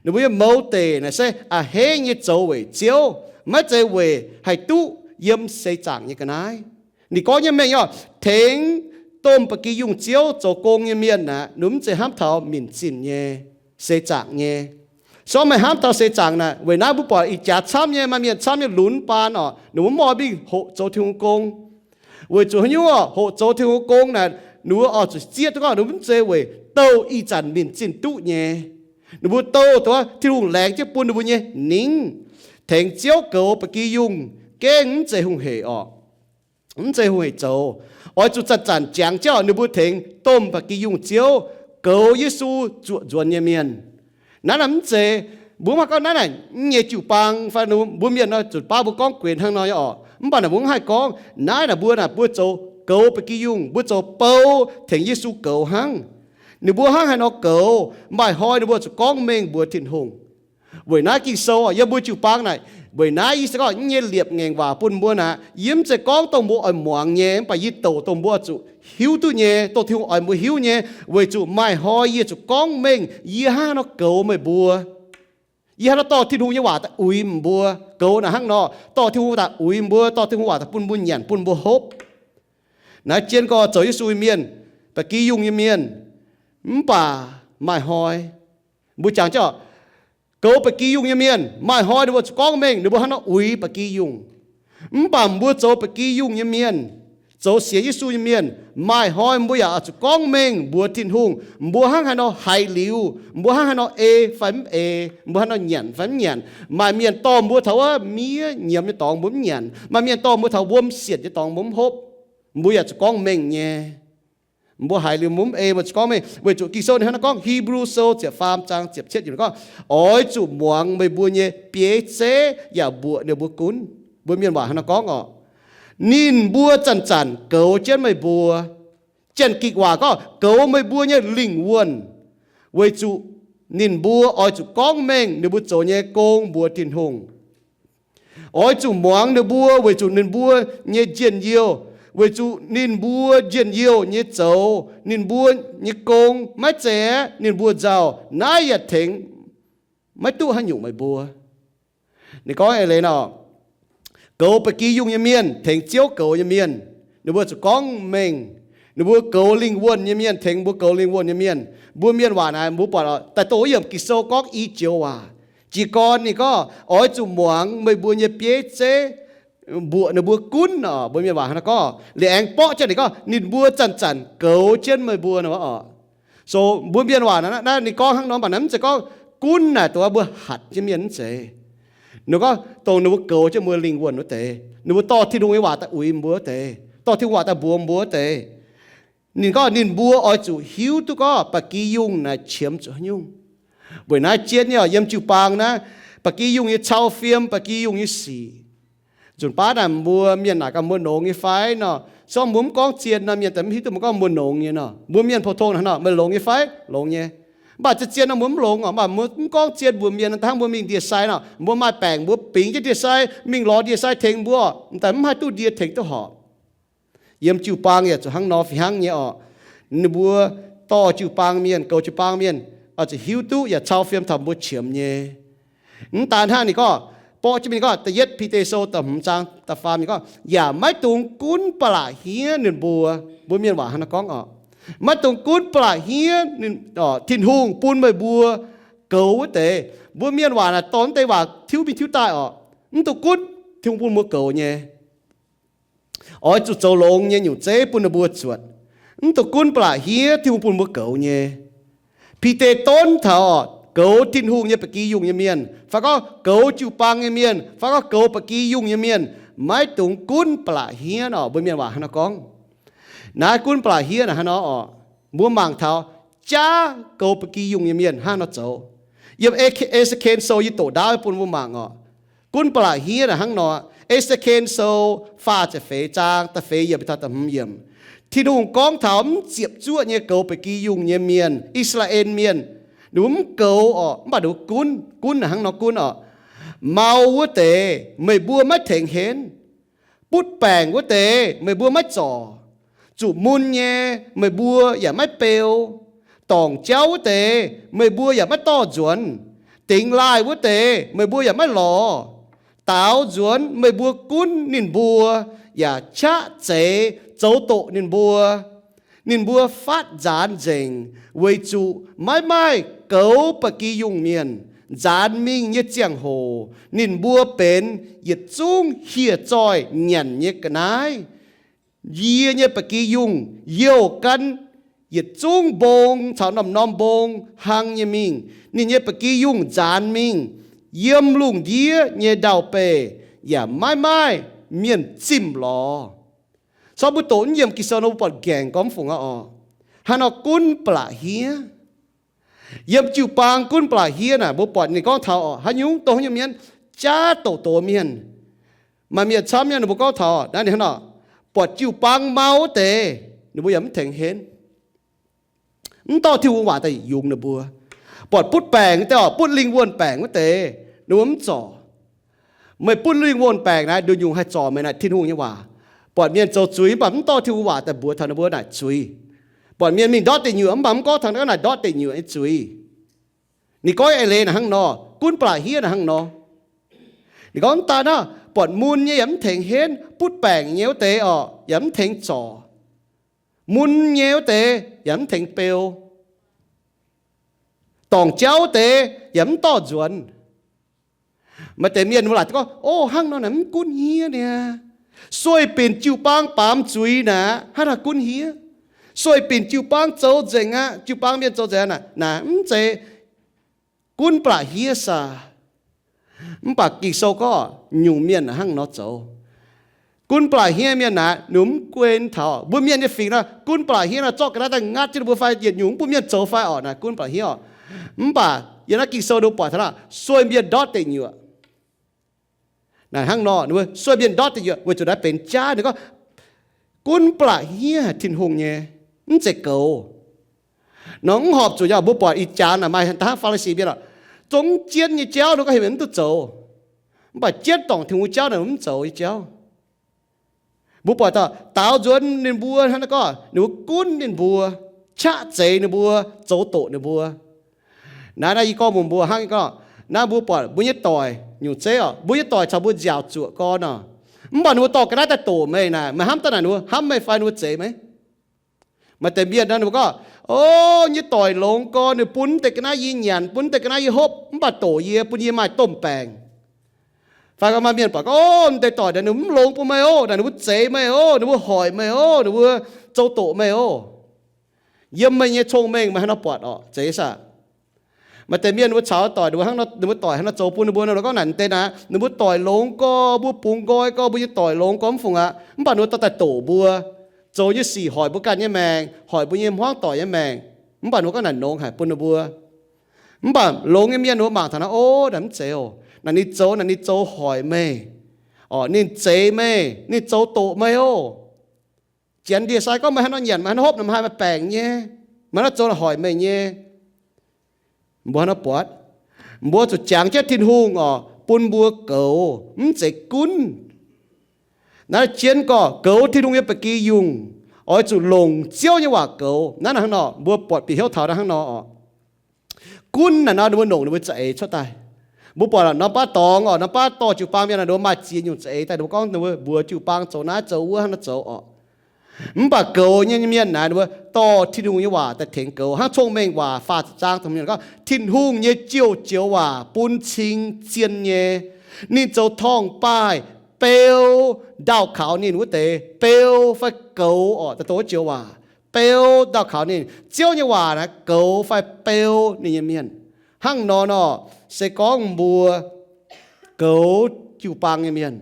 ninh mbuo nyei mouz deic naaic se a'hneiv nyei zoux weic Ziouv, maiv zeiz weic haih duqv yiem seix zaangc nyei ga'naaiv. Ninh gorngv nyei mengh oc, tengx domh ba'gi yungh Ziouv zoux gong nyei mienh aeqv, ninh mv zeiz hnamv taux minc zinh nyei, seix zaangc nyei. Sortv meih hnamv taux seix zaangc naaic, weic naaiv mbuo buatc ih jaax camv nyei, maaih mienh camv nyei lunx baan oc, ninh mbuo mv oix mingh hoqc zoux Tin-Hungh gong. Weic zuqc haaix nyungc oc, hoqc zoux Tin-Hungh gong naaic, ninh mbuo oix zuqc zieqv duqv gorngv ninh mbuo mv zeiz weic douh ih zanc minc zinh duqv nyei. Ninh mbuo douh dongh Tin-Hungh laengz jienv bun ninh mbuo nyei ningv, tengx Ziouv goux ba'gi yungh, gengh mv zeiz hungh heic oc. Mv zeiz hungh heic zoux. Oix zuqc zanc-zanc jangx jienv oc, ninh mbuo tengx domh ba'gi yungh Ziouv, goux Yesu, zuoqc nzuonx nyei mienh. Naaiv naaic mv zeiz, mbuo mv haih gorngv naaiv naaic nyei jiu-baang fai mbuo mienh nor, zunc baav mbuo gorngv guenx hnangv nor nyei oc. Mv baac naaic mbuo mv haih gorngv, naaiv naaic mbuo naaic mbuo zoux goux ba'gi yungh, mbuo zoux bou tengx Yesu goux hnangv. Ninh mbuo hnangv haaix nor goux, maaih hnoi ninh mbuo zuqc gorngv mengh mbuox Tin-Hungh. Weic naaiv Ging-Sou yiem mbuo jiu-baang naaic, weic naaiv yie se gorngv nyei liepc ngaengc waac bun mbuo naaic, yie mv zeiz gorngv dongh mbuo oix muangx nyei, mv baac yie douc dongh mbuo zuqc hiuv duqv nyei, dongh Tin-Hungh oix mbuo hiuv nyei, weic zuqc maaih hnoi yie zuqc gorngv mengh yie hnangv haaix nor goux meih mbuo. Yie hnangv haaix nor dorh Tin-Hungh nyei waac daaih uix mbuo. Goux naaic hnangv nor, dorh Tin-Hungh daaih uix mbuo, dorh Tin-Hungh waac daaih bun mbuo nyanc, bun mbuo hopv. Naaiv jienv gorx zoux Yesu nyei mienh, ba'gi yungh nyei mienh, mv baac maaih hnoi, mbuo jangx jienv oc, goux ba'gi yungh nyei mienh, maaih hnoi ninh mbuo zuqc gorngv mengh ninh mbuo hnangv haaix nor uix ba'gi yungh. Mv baac mbuo zoux ba'gi yungh nyei mienh, zoux sienx Yesu nyei mienh, maaih hnoi mbuo yaac zuqc gorngv mengh mbuox Tin-Hungh, mbuo hnangv haaix nor haiz liuz, mbuo hnangv haaix nor ei fai mv ei, mbuo hnangv haaix nor nyanc fai mv nyanc. Maaih mienh dorh mbuo taux wuov miev nyiemz nyei dorngx mbuo mv nyanc. Maaih mienh dorh mbuo taux wuom sietc nyei dorngx mbuo mv hopv. Mbuo yaac zuqc gorngv mengh nyei. Mbuo haiz liuz mbuo mv ei, mbuo zuqc gorngv mengh. Weic zuqc Ging-Sou ninh hnangv naaiv gorngv, Hipv^lu Sou ziepc faam zaang ziepc cietv yiemc gorngv, oix zuqc muangx meih mbuo nyei bieiv zeiv yaac mbuoqc ninh mbuo gunv. Mbuo mienh waac hnangv naaiv gorngv oc, ninh mbuo zanc-zanc goux jienv meih mbuo. Janx-Gikc waac gorngv goux meih mbuo nyei lingh wuonh, weic zuqc ninh mbuo oix zuqc gorngv mengh ninh mbuo zoux nyei gong mbuox Tin-Hungh. Oix zuqc muangx ninh mbuo weic zuqc ninh mbuo nyei njien-youh, weic zuqc ninh mbuo njien-youh nyei zoux, ninh mbuo nyei gong maiv zeiz aeqv, ninh mbuo nzauh. Naaiv yaac tengx maiv duqv haaix nyungc meih mbuo. Ninh gorngv eix leiz nor, goux ba'gi yungh nyei mienh tengx Ziouv goux nyei mienh, ninh mbuo zuqc gorngv mengh. Ninh mbuo goux lingh wuonh nyei mienh tengx mbuo goux lingh wuonh nyei mienh. Mbuo mienh waac naaic mbuo buatc daaih dongh wuov yiemc Ging-Sou gorngv i joux waac. Jiez gorn ninh gorngv, oix zuqc muangx meih mbuo nyei bieiv zeiv mbuoqc ninh mbuo gunv oc. Mbuo mienh waac hnangv naaiv gorngv, liuz aengx borqv jienv ninh gorngv, ninh mbuo zanc-zanc goux jienv meih mbuo nor oc. So mbuo mienh waac naaiv ninh gorngv hnangv nor, mv baac naaiv mv zeiz gorngv gunv naaic dongh mbuo hatc jienv mienh mv zeiz. Ninh gorngv dongh ninh mbuo goux jienv mbuo lingh wuonh wuov deix, ninh mbuo dorh Tin-Hungh nyei waac daaih uix mbuo wuov deix, dorh Tin-Hungh waac daaih mbuox mbuo wuov deix. Ninh gorngv ninh mbuo oix zuqc hiuv duqv gorngv ba'gi yungh naaic qiemx zuqc haaix nyungc. Weic naaiv jienv nyei oc, yiem jiu-baang naaiv, ba'gi yungh nyei cau fiem, ba'gi yungh nyei sic. Nzunc baav naaic mbuo mienh naaic gaax mbuo nongx nyei fai nor, Se gorngv mbuo mv gorngv zien nor, mienh daaih mv hiuv duqv mbuo gorngv mbuo longx nyei nor. Mbuo mienh pou-tong hnangv nor, meih longx nyei fai? Longx nyei. Mv baac zien-zien nor mbuo mv longx oc. Mv baac mbuo mv gorngv zien mbuox mienh, hnangv mbuo mingh ndie-sai nor, mbuo maaih baengc, mbuo bingx jienv ndie-sai mingh lorz ndie-sai tengx mbuo, daaih mv haih duqv ndie tengx duqv horpc. Yiem jiu-baang yaac zuqc hnangv nor fih hnangv nyei oc. Ninh mbuo dorh jiu-baang mienh, goux jiu-baang mienh, oix zuqc hiuv duqv yaac cau fiem taux mbuo qiemx nyei. Mv daan hnangv, ninh gorngv, borqv jienv mingh gorngv, da'yietv Bide Sou da'hmz zaang da'faam, ninh gorngv, yaac maiv dungx gunv ba'laqc hniev ninh mbuo. Mbuo mienh waac hnangv naaiv gorngv oc. Maiv dungx gunv ba'laqc hniev ninh, Tin-Hungh bun meih mbuo goux wuov deix. Mbuo mienh waac naaic dorh wuov deix waac tiuv mingh tiuv daaih oc. Mv dungx gunv Tin-Hungh bun mbuo goux nyei. Oix zuqc zoux longx nyei nyungc zeiv bun ninh mbuo zuotc. Mv dungx gunv ba'laqc hniev Tin-Hungh bun mbuo goux nyei. Bide donv taux goux Tin-Hungh nyei ba'gi yungh nyei mienh, fai gorngv goux jiu-baang nyei mienh, fai gorngv goux ba'gi yungh nyei mienh, maiv dungx gunv ba'laqc hniev oc. Mbuo mienh waac hnangv naaiv gorngv. Naaiv gunv ba'laqc hniev naaic hnangv nor oc. Mbuo mangc taux jaav goux ba'gi yungh nyei mienh hnangv nor zoux. Yiem E^se^ken Sou yie doqc ndaauv bun mbuo mangc oc. Gunv ba'laqc hniev naaic hnangv nor. E^se^ken Sou faah ziepc feix zaang da'feix yiemc taux da'hmz yiemc. Tin-Hungh gorngv taux mv ziepc zuoqv nyei goux ba'gi yungh nyei mienh, I^saa^laa^en Mienh. Ninh mbuo mv goux oc, mv baac ninh mbuo gunv. Gunv naaic hnangv nor gunv oc. Mau wuov deix meih mbuo maiv tengx henv. Butv baengc wuov deix meih mbuo maiv zorc. Zuqc mun nyei meih mbuo yaac maiv beu. Dorngc jauv wuov deix meih mbuo yaac maiv dorh nzuonx. Dingx laaih wuov deix meih mbuo yaac maiv lorz. Daaux nzuonx meih mbuo gunv ninh mbuo, yaac qaqv zeix zoux doqc ninh mbuo. Ninh mbuo fatv nzaanx nzengc weic zuqc maiv maaih goux ba'gi yungh mienh. Nzaanx mingh nyei ziangh hoc ninh mbuo benx yietc zungv hieh zoih nyanc nyei ga'naaiv. Yie nyei ba'gi yungh youh gan yietc zungv mbong caux norm-norm mbong hlang nyei mingh. Ninh nyei ba'gi yungh nzaanx mingh yiem lungh ndiev nyei ndau-beih, yaac maiv maaih mienh zimh lorz. Corc mbuo doqc naaiv yiem Ging-Sou nor mbuo buatc nqaengc gormx fungc aqv oc. Hnangv nor gunv ba'laqc hniev. Yiem jiu-baang gunv ba'laqc hniev naaic mbuo buatc ninh gorngv taux oc, haaix nyungc dongh haaix nyungc mienh jaav doqc doqc mienh. Maaih mienh camv nyei ninh mbuo gorngv taux naaiv ninh hnangv nor, buatc jiu-baang mau wuov deix ninh mbuo yaac mv tengx henv. Mv dorh Tin-Hungh waac daaih yungz ninh mbuo. Buatc butv baengc wuov deix oc, butv lingh wuonh baengc wuov deix ninh mbuo mv zorc. Meih butv lingh wuonh baengc naaiv, nduqc nyungc haih zorc meih naaic Tin-Hungh nyei waac. Buatc mienh zoux zuiz mv baac mv dorh Tin-Hungh waac daaih mbuox taux ninh mbuo naaic zuiz. Buatc mienh mingh ndortv deic nyuoqc mv baac mv gorngv taux naaiv naaic ndortv deic nyuoqc nyei zuiz. Ninh gorngv eix leiz naaic hnangv nor, gunv ba'laqc hniev naaic hnangv nor. Ninh gorngv mv daan naaiv, buatc mun nyei yaac mv tengx henv, butv baengc nyei wuov deix oc yaac mv tengx zorc. Mun nyei wuov deix yaac mv tengx beu. Dorngc jauv wuov deix yaac mv dorh nzuonx. Maaih deix mienh mbuo laaic gorngv, o, hnangv nor naaic mv gunv hniev niaa. Sueih binc jiu-baang baamz zuiz naaic aqv, hnangv naaic gunv hniev. Sueih binc jiu-baang zoux nzengc aqv, jiu-baang mienh zoux nzengc aqv naaic, naaic mv zeiz gunv ba'laqc hniev saah? Mv baac Ging-Sou gorngv nyungc mienh hnangv nor zoux. Gunv ba'laqc hniev mienh naaic, ninh mv guen taux mbuo mienh nyei fingx nor, gunv ba'laqc hniev nor zorqv ga'naaiv daaih ngatv jienv ninh mbuo fai yietc nyungc mv bun mienh zoux fai orqc naaic gunv ba'laqc hniev oc. Mv baac yiem naaiv Ging-Sou ninh mbuo buatc taux naaic sueih mienh ndortv deic nyuoqc. Naaic hnangv nor, ninh mbuo sueih mienh ndortv deic nyuoqc weic zuqc naaiv benx jaav. Ninh gorngv gunv ba'laqc hniev haic Tin-Hungh nyei, mv zeiz goux. Nor mv horpc zuqc nyei. Mbuo buatc ih jaax naaic maaih da'hnangv Faa^li^si mienh oc, zungv jienv nyei jauv ninh gorngv heuc mienh mv duqv zoux. Mv baac jienv dorngc Tin-Hungh jauv naaic mv zoux nyei jauv. Mbuo buatc taux daaux nzuonx ninh mbuo hnangv naaiv gorngv ninh mbuo gunv ninh mbuo, qaqv zeix ninh mbuo, zoux doqc ninh mbuo. Naaiv naaiv yie gorngv mbuox mbuo hnangv gorngv, naaiv mbuo buatc mbuo nyei doic nyungc zeiv oc, mbuo nyei doic caux mbuo nziaauc zuoqc gorn oc. Mv baac ninh mbuo dorh ga'naaiv daaih doqc meih naaic, meih hnamv daaih naaic ninh mbuo hnamv meih fai ninh mbuo zeix meih? Maaih deix mienh nor ninh mbuo gorngv, o, nyei doic longx gorn, ninh bun deix ga'naaiv yie nyanc, bun deix ga'naaiv yie hopv, mv baac doqc yie, bun yie maaih domh baengc. Fai gorngv maaih mienh buatc gorngv, o, deix doic naaic ninh mv longx bun meih oc, naaic ninh mbuo zeix meih oc, ninh mbuo hoic meih oc, ninh mbuo zoux doqc meih oc. Yiem meih nyei cong-mengh meih hnangv nor buatc oc, zeiz saah? Maaih deix mienh ninh mbuo caux doic, ninh mbuo hnangv nor, ninh mbuo doic hnangv nor zoux bun ninh mbuo nor, gorngv naaic deix naaic ninh mbuo doic longx gorn, mbuo bungx nqoi gorn, mbuo nyei doic longx gorn mv fungc aqv. Mv baac ninh mbuo dorh daaih doqc mbuo, zoux nyei sic hoic mbuo ganh nyei maengc, hoic mbuo nyei hmuangv doic nyei maengc. Mv baac ninh mbuo gorngv naaic longx haic bun ninh mbuo. Mv baac longx nyei mienh ninh mbuo mangc taux naaic, o, naaic mv zeiz oc. Naaic ninh zoux, naaic ninh zoux hoic meih oc, ninh zeix meih, ninh zoux doqc meih oc. Janx ndie-sai gorngv, meih haaix nor nyanc, meih haaix nor hopv, meih haaix nor baengc nyei, meih haaix nor zoux haic meih nyei. Mbuo haaix nor buatc? Mbuo zuqc jangx jienv Tin-Hungh oc, bun mbuo goux, mv zeiz gunv. Naaiv jienv gorngv goux Tin-Hungh nyei ba'gi yungh, oix zuqc longc Ziouv nyei waac goux. Naaiv hnangv nor, mbuo buatc bieqc hnyouv taux naaiv hnangv nor oc. Gunv naaic nor ninh mbuo nongc ninh mbuo za'eix cuotv daaih. Mbuo buatc norm baav dorngx oc, norm baav dorh jiu-baang mienh, ninh mbuo maaih ziex nyungc za'eix daaih, ninh mbuo gorngv ninh mbuo mbuox jiu-baang zoux naaiv zoux wuov hnangv nor zoux oc. Mv baac goux nyei mienh naaic, ninh mbuo dorh Tin-Hungh nyei waac daaih tengx goux. Hnangv Cong-Mengh Waac faah ziepc zaang dongh mienh gorngv, Tin-Hungh nyei joux-joux waac bun cing zien nyei. Ninh zoux torngv-baaih beu ndaauh kaux ninh wuov deix, beu fai goux oc, daaih dongh wuov joux waac. Beu ndaauh kaux ninh. Ziouv nyei waac naaic goux fai beu ninh nyei mienh. Hnangv nor nor, se gorngv mbuo goux jiu-baang nyei mienh,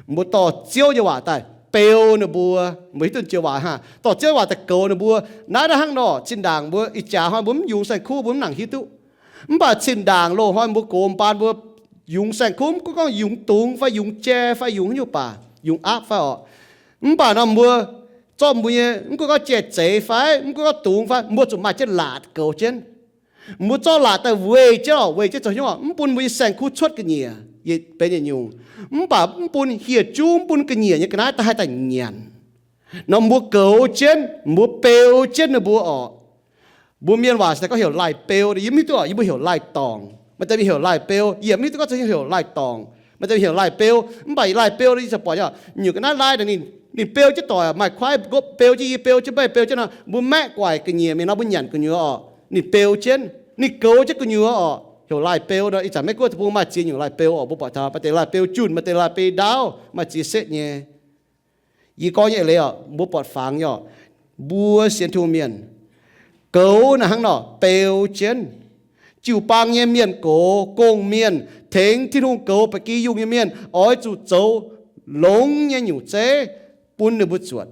mbuo dorh Ziouv nyei waac daaih beu ninh mbuo, mbuo hiuv duqv joux waac hnangv, dorh Ziouv nyei waac daaih goux ninh mbuo. Naaiv hnangv nor, zinh ndaangc mbuo ih jaax hnoi mbuo mv yungz saeng-kuv, mbuo mv nangc hiuv duqv. Mv baac zinh ndaangc loz-hnoi mbuo gox mbaan mbuo yungz saeng-kuv, mv gunv gorngv yungz dungz fai yungz jai fai yungz haaix nyungc baac, yungz aapv fai oc. Mv baac nor mbuo zorqv mbuo nyei, mv gunv gorngv jai-zeiz fai mv gunv gorngv dungz fai, mbuo zuqc maaih jienv laatc goux jienv. Mbuo zorqv laatc daaih weih jienv oc, weih jienv zoux hnyouv oc, mv bun mbuo nyei saeng-kuv cuotv ga'nyiec, yietc benx yietc nyungc. Mv baac mv bun hieh juv, mv bun ga'nyiec nyei ga'naaiv daaih haih daaih nyanc. Nor mbuo goux jienv, mbuo beu jienv ninh mbuo oc. Mbuo mienh waac se gorngv heuc laih beu, yie mv hiuv duqv oc, yie mbuo heuc laih dorngc. Maaih deix mienh heuc laih beu, yie mv hiuv duqv gorngv heuc laih dorngc. Maaih deix mienh heuc laih beu, mv baac laih beu yie ziouc buatc nyei oc, nyungc ga'naaiv laih naaic ninh, ninh beu jienv doic, maaih kuaaiv nqopv beu jienv, yie beu jienv, meih beu jienv nor, mbuo maeqv guaic ga'nyiec mingh nor, mbuo nyanc gu'nyuoz oc, ninh beu jienv, ninh goux jienv gu'nyuoz oc. Heuc laih beu nor, ih zanc Meiv Guoqv deic-bung maaih ziex nyungc laih beu oc, mbuo buatc taux maaih deix laih beu junh, maaih deix laih beu ndaauv, maaih ziex setv nyei. Yie gorngv nyei eix leiz oc, mbuo buatc fangx nyei oc. Mbuo sienx Tin-Hungh mienh, goux naaic hnangv nor beu jienv. Jiu-baang nyei mienh goux, gong-mienh, tengx Tin-Hungh goux ba'gi yungh nyei mienh oix zuqc zoux longx nyei nyungc zeiv bun ninh mbuo zuotc.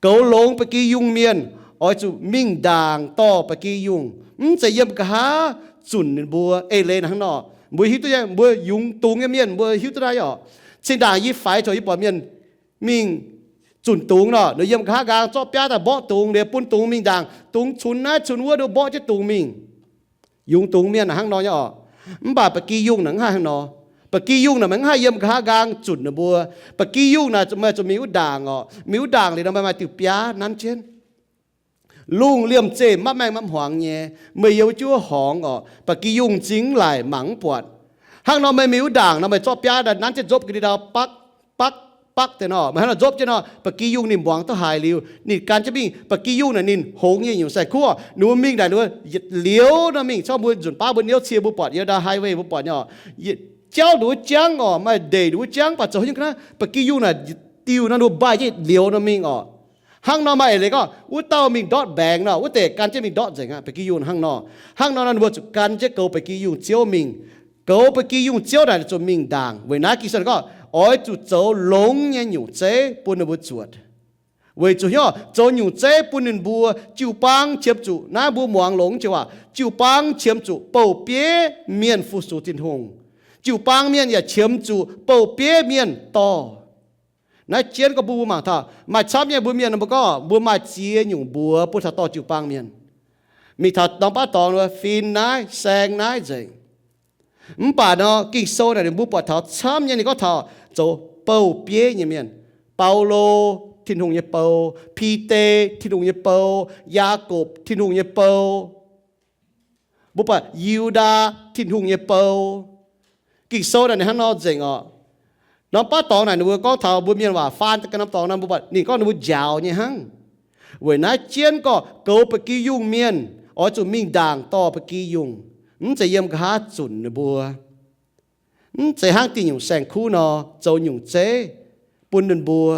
Goux longx ba'gi yungh mienh oix zuqc mingh ndaangc dorh ba'gi yungh, mv zeiz yiem nqa'haav zunc ninh mbuo. Eix leiz naaic hnangv nor, mbuo hiuv duqv nyei, mbuo yungz dungz nyei mienh mbuo hiuv duqv naaiv oc. Zinh ndaangc yie faix zoux yie buatc mienh mingh zunc dungz nor, ninh yiem nqa'haav nqaang zorqv biaav daaih mborqv dungz, liuz bun dungz mingh ndaangc, dungz cunx naaiv cunx wuov, ninh mborqv jienv dungz mingh. Yungz dungz mienh naaic hnangv nor nyei oc. Mv baac ba'gi yungh naaic mv haih hnangv nor. Ba'gi yungh naaic meih mv haih yiem nqa'haav nqaang zunc ninh mbuo. Ba'gi yungh naaic meih zuqc mingh wuov ndaangc oc. Mingh wuov ndaangc liuz nor meih maaih diuh biaav nanv jienv. Lungh liemh zeih mapv maengh mapv hmuangx nyei, meih yiem wuov juov horngz oc, ba'gi yungh m'zing mv laic, mangc mv buatc. Hnangv nor meih mingh wuov ndaangc nor meih zorqv biaav daaih nanv jienv nzopv ga'ndiev ndau bakv, bakv, bakv deix nor, meih hnangv nor nzopv jienv nor, ba'gi yungh ninh mbuangz duqv haic liuz ninh gan jienv mingh. Ba'gi yungh naaic ninh hngongx nyei nyungc saeng-kuv oc, ninh mbuo mingh naaic ninh mbuo yietc liouz nor mingh. Corc mbuo nzunc baav mbuo niouv cie mbuo buatc, yiem ndau highway mbuo buatc nyei oc, jauv ninh mbuo jangv oc, maaih ndeic ninh mbuo jangv, mv baac zoux haaix nyungc ga'naaiv ba'gi yungh naaic diuh nor ninh mbuo mbaih jienv liouz nor mingh oc. Hnangv nor maaih eix leiz gorngv wuov dauh mingh ndortv mbaengx nor, wuov deic gan jienv mingh ndortv nzengc aqv. Ba'gi yungh hnangv nor. Hnangv nor nor ninh mbuo zuqc gan jienv goux ba'gi yungh ziouv mingh. Goux ba'gi yungh ziouv naaic zuqc mingh ndaangc. Weic naaiv Ging-Sou gorngv oix zuqc zoux longx nyei nyungc zeiv bun ninh mbuo zuotc. Weic zuqc hnyouv zoux nyungc zeiv bun ninh mbuo, jiu-baang qiemx zuqc, naaiv mbuo muangx longx jiex waac, jiu-baang qiemx zuqc bouh bieiv mienh fu-sux Tin-Hungh. Jiu-baang mienh yaac qiemx zuqc bouh bieiv mienh dorh. Naaiv jienv gorngv bun mbuo mangc taux maaih camv nyei mbuo mienh nor, mbuo gorngv mbuo maaih ziex nyungc mbuox bun taux dorh jiu-baang mienh. Mingh taux norm baav dorngx fin naaiv, saeng naaiv nzengc. Mv baac nor Ging-Sou naaic ninh mbuo buatc taux camv nyei, ninh gorngv taux zoux bouh bieiv nyei mienh. Baulo, Tin-Hungh nyei bou. Bide, Tin-Hungh nyei bou. Yaakopv, Tin-Hungh nyei bou. Mbuo buatc Yiudaa, Tin-Hungh nyei bou. Ging-Sou naaic ninh hnangv nor nzengc oc. Norm baav dorngx naaic ninh mbuo gorngv taux mbuo mienh waac faan daaih ganh norm dorngx nor, mbuo buatc ninh gorngv ninh mbuo njaaux nyei hnangv. Weic naaiv jienv gorngv goux ba'gi yungh mienh oix zuqc mingh ndaangc dorh ba'gi yungh, mv zeiz yiem nqa'haav zunc ninh mbuo. Mv zeiz hnangv diuh nyungc saeng-kuv nor zoux nyungc zeiv bun ninh mbuo.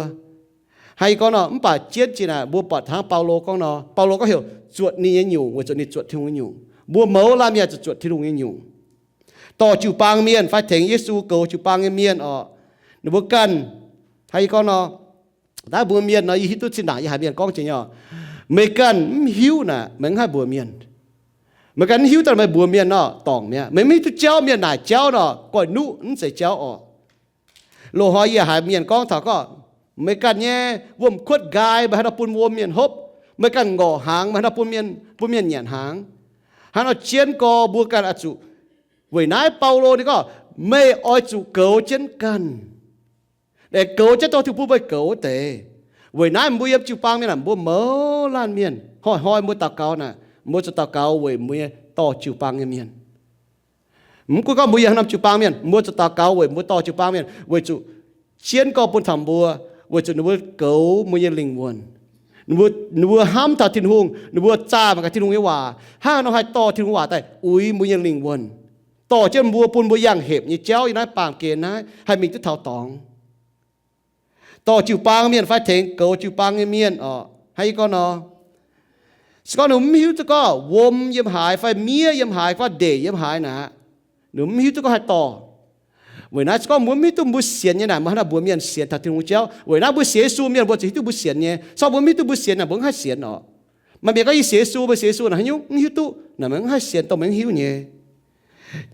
Hnangv yie gorngv nor, mv baac jienv jiex naaic mbuo buatc hnangv Baulo gorngv nor, Baulo gorngv heuc zuotc ninh nyei nyungc weic zuqc ninh zuotc Tin-Hungh nyei nyungc. Mbuo mouz laanh mienh zuqc zuotc Tin-Hungh nyei nyungc, dorh jiu-baang mienh fai tengx Yesu goux jiu-baang nyei mienh oc. Ninh mbuo ganh, hnangv yie gorngv nor, naaiv mbuo mienh nor, yie hiuv duqv zinh ndaangc yie haiz mienh gorngv jiex nyei oc, meih ganh mv hiuv naaic meih mv haih mbuox mienh. Meih ganh mv hiuv daaih meih mbuox mienh nor, dorngc mi'aqv. Meih mv hiuv duqv jauv, mienh naaic jauv nor, goiv-nuqv mv zeiz jauv oc. Loz-hnoi yie haiz mienh gorngv taux gorngv Meih ganh nyei wuom-kuotv nqaai meih haaix nor bun wuom mienh hopv? Meih ganh ngorc hnaangx meih haaix nor bun mienh, bun mienh nyanc hnaangx? Hnangv nor jienv gorx mbuo ganh oix zuqc, weic naaiv Baulo ninh gorngv, meih oix zuqc goux jienv ganh, aengx goux jienv dorh Tin-Hungh bun meih goux wuov deix. Weic naaiv mbuo yiem jiu-baang mienh naaic, mbuo mouz laanh mienh, hnoi-hnoi mbuo daux gaux naaic, mbuo zuqc daux gaux weic mbuo nyei dorh jiu-baang nyei mienh. Mv gunv gorngv mbuo yiem haaix norm jiu-baang mienh, mbuo zuqc daux gaux weic mbuo dorh jiu-baang mienh, weic zuqc jienv gorx bun taux mbuo, weic zuqc ninh mbuo goux mbuo nyei lingh wuonh. Ninh mbuo, ninh mbuo hnamv taux Tin-Hungh, ninh mbuo zaah mangc gaax Tin-Hungh nyei waac, hnangv haaix nor haih dorh Tin-Hungh waac daaih uix mbuo nyei lingh wuonh, dorh jienv mbuo, bun mbuo yangh hepc nyei jauv yiem naaiv baamh gen naaiv haih mingh duqv taux dorngx. Dorh jiu-baang mienh fai tengx goux jiu-baang nyei mienh orqc, hnangv yie gorngv nor, se gorngv ninh mv hiuv duqv gorngv wuom yiem haaix fai miev yiem haaix fai ndeic yiem haaix naaic, ninh mv hiuv duqv gorngv haih dorh. Weic naaiv se gorngv mbuo mv hiuv duqv mbuo sienx nyei naaic, mbuo hnangv naaic mbuox mienh sienx taux Tin-Hungh jauv. Weic naaiv mbuo sienx Yesu mienh mbuo ziouc hiuv duqv mbuo sienx nyei. Se gorngv mbuo mv hiuv duqv mbuo sienx naaic, mbuo mv haih sienx orqc. Maaih mienh gorngv, yie sienx Yesu, mbuo sienx Yesu naaic haaix nyungc mv hiuv duqv? Naaic mbuo mv haih sienx dongh mbuo mv hiuv nyei.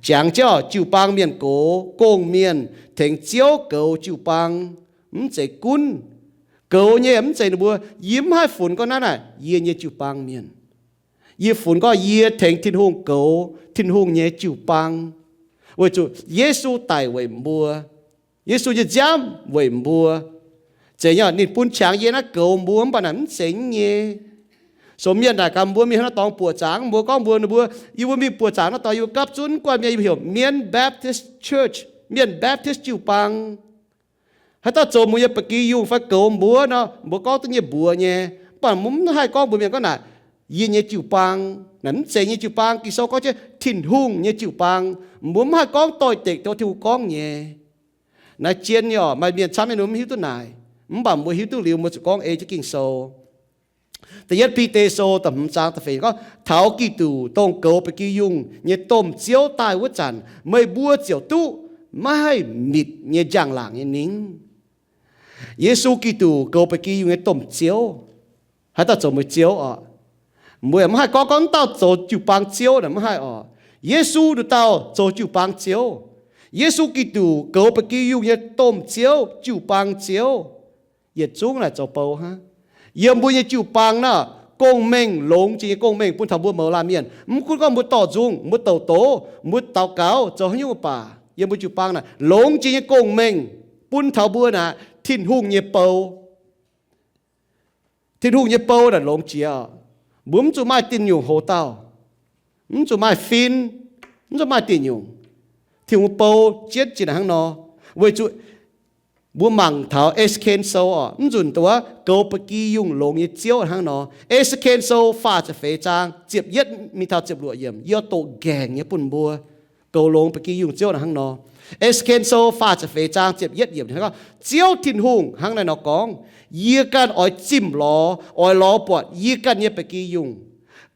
Jangx jienv jiu-baang mienh gox gong-mienh tengx Ziouv goux jiu-baang, mv zeiz gunv goux nyei mv zeiz ninh mbuo, yie mv haih funx gorngv naaiv naaic yie nyei jiu-baang mienh. Yie funx gorngv yie tengx Tin-Hungh goux Tin-Hungh nyei jiu-baang, weic zuqc Yesu daic weic mbuo, Yesu nyei nziaamv weic mbuo. Zeiz nyei, ninh bun qangx yie naaiv goux mbuo, mv baac naaic mv zeiz nyei. So mienh naaic gaax mbuo mingh haaix norm dorngx buoqc zaangc, mbuo gorngv mbuo, ninh mbuo, yie mbuo mingh buoqc zaangc naaiv dorngx, yie mbuo gapv zunv guanh mienh, yie mbuo heuc Mienh Baptist Church, Mienh Baptist jiu-baang. Haaix dauh zoux mbuo nyei ba'gi yungh fai goux mbuo nor, mbuo gorngv duqv nyei mbuox nyei. Mv baac mbuo mv haih gorngv mbuox mienh gorngv naaic, yie nyei jiu-baang. Naaic mv zeiz nyei jiu-baang. Ging-Sou gorngv jienv Tin-Hungh nyei jiu-baang. Mbuo mv haih gorngv doix-dekc tov Tin-Hungh gorngv nyei. Naaiv zien nyei orqc. Maaih mienh camv nyei ninh mv hiuv duqv naaic, mv baac mbuo hiuv duqv liuz mbuo zuqc gorngv ei jienv Ging-Sou. Da'yietv Bide Sou da'hmz zaang da'feix gorngv, taux Giduc, dongh goux ba'gi yungh nyei domh Ziouv daaih wuov zanc, meih mbuo ziouc duqv maiv haih mitc nyei njang-laangc nyei ningv. Yesu Giduc, goux ba'gi yungh nyei domh Ziouv, haaix dauh zoux meih Ziouv orqc? Mbuo yaac mv haih gorngv, gorngv dauh zoux jiu-baang Ziouv naaic, mv haih orqc. Yesu nduqc dauh zoux jiu-baang Ziouv. Yesu Giduc, goux ba'gi yungh nyei domh Ziouv, jiu-baang Ziouv, yietc zungv naaic zoux bou hnangv. Yiem mbuo nyei jiu-baang naaic, gong-mengh, longx jiex nyei gong-mengh bun taux mbuo mouz laanh mienh. Mv gunv gorngv mbuo dorh nzung, mbuo douc doz, mbuo daux gaux, zoux haaix nyungc mv baac yiem mbuo jiu-baang naaic, longx jiex nyei gong-mengh bun taux mbuo naaic Tin-Hungh nyei bou. Tin-Hungh nyei bou naaic longx jiex. Mbuo mv zuqc maaih diuh nyungc hoc dauh, mv zuqc maaih fin, mv zuqc maaih diuh nyungc. Tin-Hungh bou jienv jiex naaic hnangv nor, weic zuqc mbuo mangc taux E^se^ken Sou orqc, mv nzunc dongh wuov goux ba'gi yungh longx nyei Ziouv hnangv nor. E^se^ken Sou faah ziepc feix zaang ziepc yietv mingh taux ziepc luoqc yiemc, yie doqc nqaengc nyei bun mbuo. Goux longx ba'gi yungh Ziouv naaic hnangv nor. E^se^ken Sou faah ziepc feix zaang ziepc yietv yiemc, Ziouv Tin-Hungh hnangv naaiv nor gorngv, yie ganh oix zimh lorz, oix lorz buatc yie ganh nyei ba'gi yungh.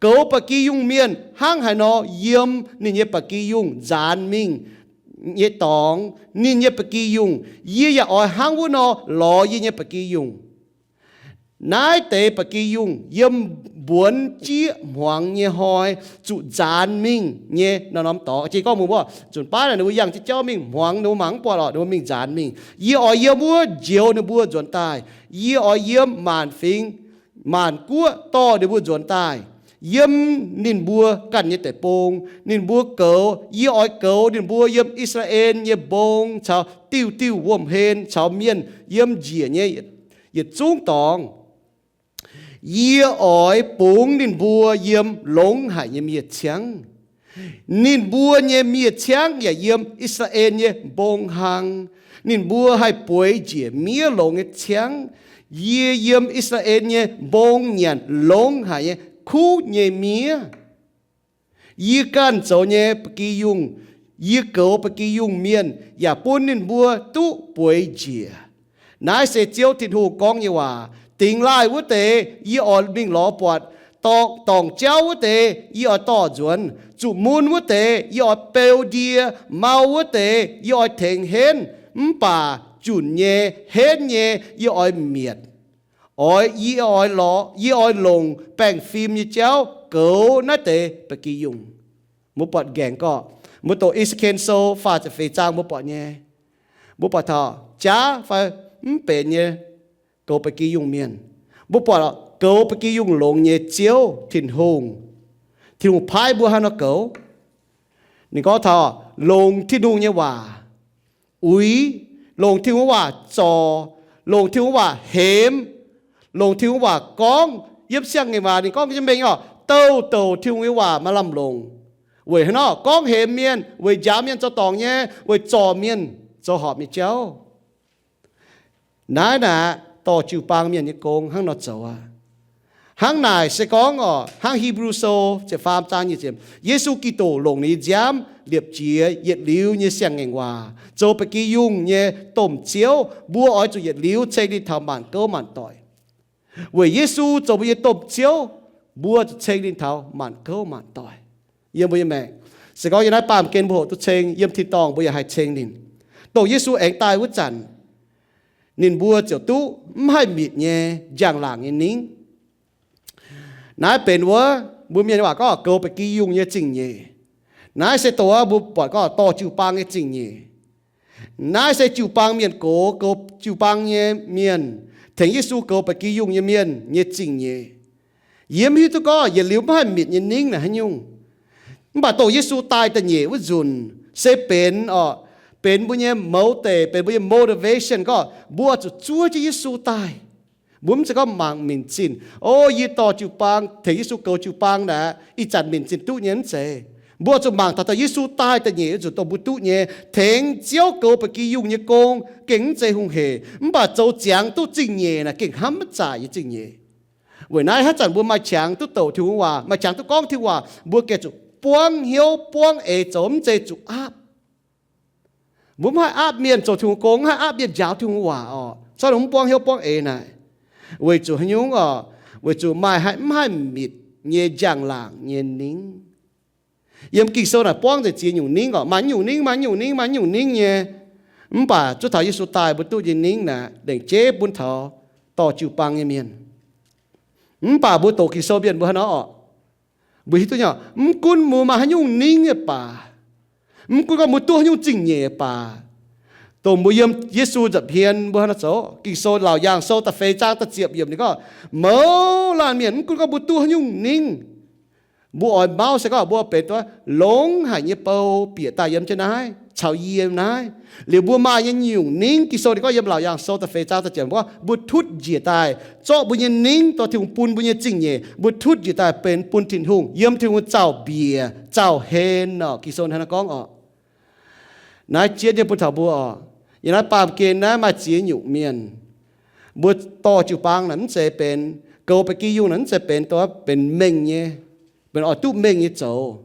Goux ba'gi yungh mienh hnangv haaix nor yiem ninh nyei ba'gi yungh nzaanx mingh nyei dorngx, ninh nyei ba'gi yungh, yie yaac oix hnangv wuov nor lorz yie nyei ba'gi yungh. Naaiv deix ba'gi yungh yiem mbuonx jieqv hmuangx nyei hnoi zuqc nzaanx mingh nyei norm-norm dorngx. Jiex gorngv mbuo, nzunc baav naaic ninh mbuo yangh jienv jauv mingh hmuangx, ninh mbuo mangc mv buatc lorqc, ninh mbuo mingh nzaanx mingh. Yie oix yiem wuov njoux ninh mbuo nzuonx daaih. Yie oix yiem maanc fingx maanc guoqv dorh ninh mbuo nzuonx daaih. Yiem ninh mbuo ganh nyei deic-bung, ninh mbuo goux, yie oix goux ninh mbuo yiem I^saa^laa^en nyei mbong caux diuh diuh wuom-hlen caux mienh yiem njiec nyei yietc zungv dorngx. Yie oix bungx ninh mbuo yiem longx haic nyei miev-ciangv. Ninh mbuo nyei miev-ciangv yaac yiem I^saa^laa^en nyei mbong hlang. Ninh mbuo haih bueix njiec miev longx nyei ciangv. Yie yiem I^saa^laa^en nyei mbong nyanc longx haic nyei kuv nyei miev. Yie ganh zoux nyei ba'gi yungh, yie goux ba'gi yungh mienh yaac bun ninh mbuo duqv bueix njiec. Naaiv se Ziouv Tin-Hungh gorngv nyei waac. Dingx laaih wuov deix yie oix mingh lorz buatc. Dorngc, dorngc jauv wuov deix yie oix dorh nzuonx. Zuqc mun wuov deix yie oix beu ndie. Mau wuov deix yie oix tengx henv. Mv baac junc nyei, henv nyei yie oix mietc. Oix, yie oix lorz, yie oix longc baengh fim nyei jauv goux naaiv deix ba'gi yungh. Mbuo buatc nqaengc gorqv, mbuo doqc I^saa^laa^en Sou faah ziepc feix zaang mbuo buatc nyei. Mbuo buatc taux jaav fai mv benx nyei goux ba'gi yungh mienh. Mbuo buatc goux ba'gi yungh longx nyei Ziouv Tin-Hungh. Tin-Hungh paaiv mbuo hnangv nor goux. Ninh gorngv taux longc Tin-Hungh nyei waac uix, longc Tin-Hungh waac zorc, longc Tin-Hungh waac hemx, longc Tin-Hungh waac gorngv. Yiem siang-ngaengc waac ninh gorngv nyei mengh oc, douh douc Tin-Hungh nyei waac maaih lamh longc. Weic hnangv nor gorngv hemx mienh, weic njaaux mienh zoux dorngc nyei, weic zorc mienh zoux horpc nyei jauv. Naaiv naaic dorh jiu-baang mienh nyei gong hnangv nor zoux aqv. Hnangv naaic se gorngv oc, hnangv Hipv^lu Sou ziepc faam zaang nyic ziepc, Yesu Giduc longc ninh nyei nziaamv liepc jiez yietc liuz nyei siang-ngaengc waac zoux ba'gi yungh nyei domh ziouv, mbuo oix zuqc yietc liuz ceng ninh taux maanc gouv maanc doic. Weic Yesu zoux mbuo nyei domh ziouv, mbuo zuqc ceng ninh taux maanc gouv maanc doic yiem mbuo nyei maengc. Se gorngv yiem naaiv baamh gen mbuo hoqc duqv ceng, yiem tin-dorngh mbuo yaac haih ceng ninh. Dongh Yesu aengx daaih wuov zanc, ninh mbuo ziouc duqv mv haih mitc nyei njang-laangc nyei ningv. Naaiv benx wuov mbuo mienh waac gorngv goux ba'gi yungh nyei zingh nyeic. Naaiv se dongh wuov mbuo buatc gorngv dorh jiu-baang nyei zingh nyeic. Naaiv se jiu-baang mienh gox, goux jiu-baang nyei mienh, tengx Yesu goux ba'gi yungh nyei mienh nyei zingh nyeic. Yie mv hiuv duqv gorngv yietc liuz mv haih mitc nyei ningv naaic haaix nyungc. Mv baac dongh Yesu daaih da'nyeic wuov nzunc se benx oc, benx mbuo nyei motiv, benx mbuo nyei motivation gorngv mbuo zuqc zuov jienv Yesu daaih. Mbuo mv zeiz gorngv mangc minc zinh, o, yie dorh jiu-baang, tengx Yesu goux jiu-baang naaic, ih zanc minc zinh duqv nyei, mv zeiz. Mbuo zuqc mangc taux dongh Yesu daaih da'nyeic wuov nzunc dongh mbuo duqv nyei, tengx Ziouv goux ba'gi yungh nyei gong gengh mv zeiz hungh heic, mv baac zoux ziangx duqv zingh nyeic naaic gengh hnamv maiv zaaic nyei zingh nyeic. Weic naaiv haaix zanc mbuo maaih qangx duqv douc Tin-Hungh waac, maaih qangx duqv gorngv Tin-Hungh waac, mbuo gengh zuqc buangv hnyouv buangv eix zoux, mv zeiz zuqc aapv. Mbuo mv haih aapv mienh zoux Tin-Hungh gong, mv haih aapv mienh njaaux Tin-Hungh waac oc. Corc mv buangv hnyouv buangv eix naaic. Weic zuqc haaix nyungc oc? Weic zuqc maaih haih mv haih mitc nyei njang-laangc nyei ningv. Yiem Ging-Sou naaic buangv nzengc ziex nyungc ningv oc. Maaih nyungc ningv, maaih nyungc ningv, maaih nyungc ningv nyei. Mv baac zuov taux Yesu daaih mbuo duqv nyei ningv naaic lengc jeiv bun taux dorh jiu-baang nyei mienh. Mv baac mbuo doqc Ging-Sou mienh mbuo hnangv nor oc, mbuo hiuv duqv nyei, mv gunv mbuo maaih haaix nyungc ningv nyei baac, mv gunv gorngv mbuo duqv haaix nyungc zingh nyeic baac, dongh mbuo yiem Yesu nza'hmien mbuo hnangv nor zoux. Ging-Sou, Laauc Yaangh Sou da'feix zaang da'ziepc yiemc ninh gorngv, mouz laanh mienh mv gunv gorngv mbuo duqv haaix nyungc ningv, mbuo oix mauv se gorngv mbuo benx duqv longx haic nyei bou bieqc daaih yiem jienv naaiv caux yie yiem naaiv. Liuz mbuo maaih nyei nyungc ningv, Ging-Sou ninh gorngv yiem Laauc Yaangh Sou da'feix zaang da'ziepc yiemc gorngv mbuo tutv njiec daaih, zorqv mbuo nyei ningv dorh Tin-Hungh bun mbuo nyei zingh nyeic, mbuo tutv njiec daaih benx bun Tin-Hungh, yiem Tin-Hungh zaux-mbiec zaux-hlen oc. Ging-Sou hnangv naaiv gorngv oc. Naaiv jienv nyei bun taux mbuo oc. Yiem naaiv baamh gen naaiv maaih ziex nyungc mienh. Mbuo dorh jiu-baang naaic mv zeiz benx, goux ba'gi yungh naaic mv zeiz benx dongh benx mengh nyei, benx oix duqv mengh nyei zoux,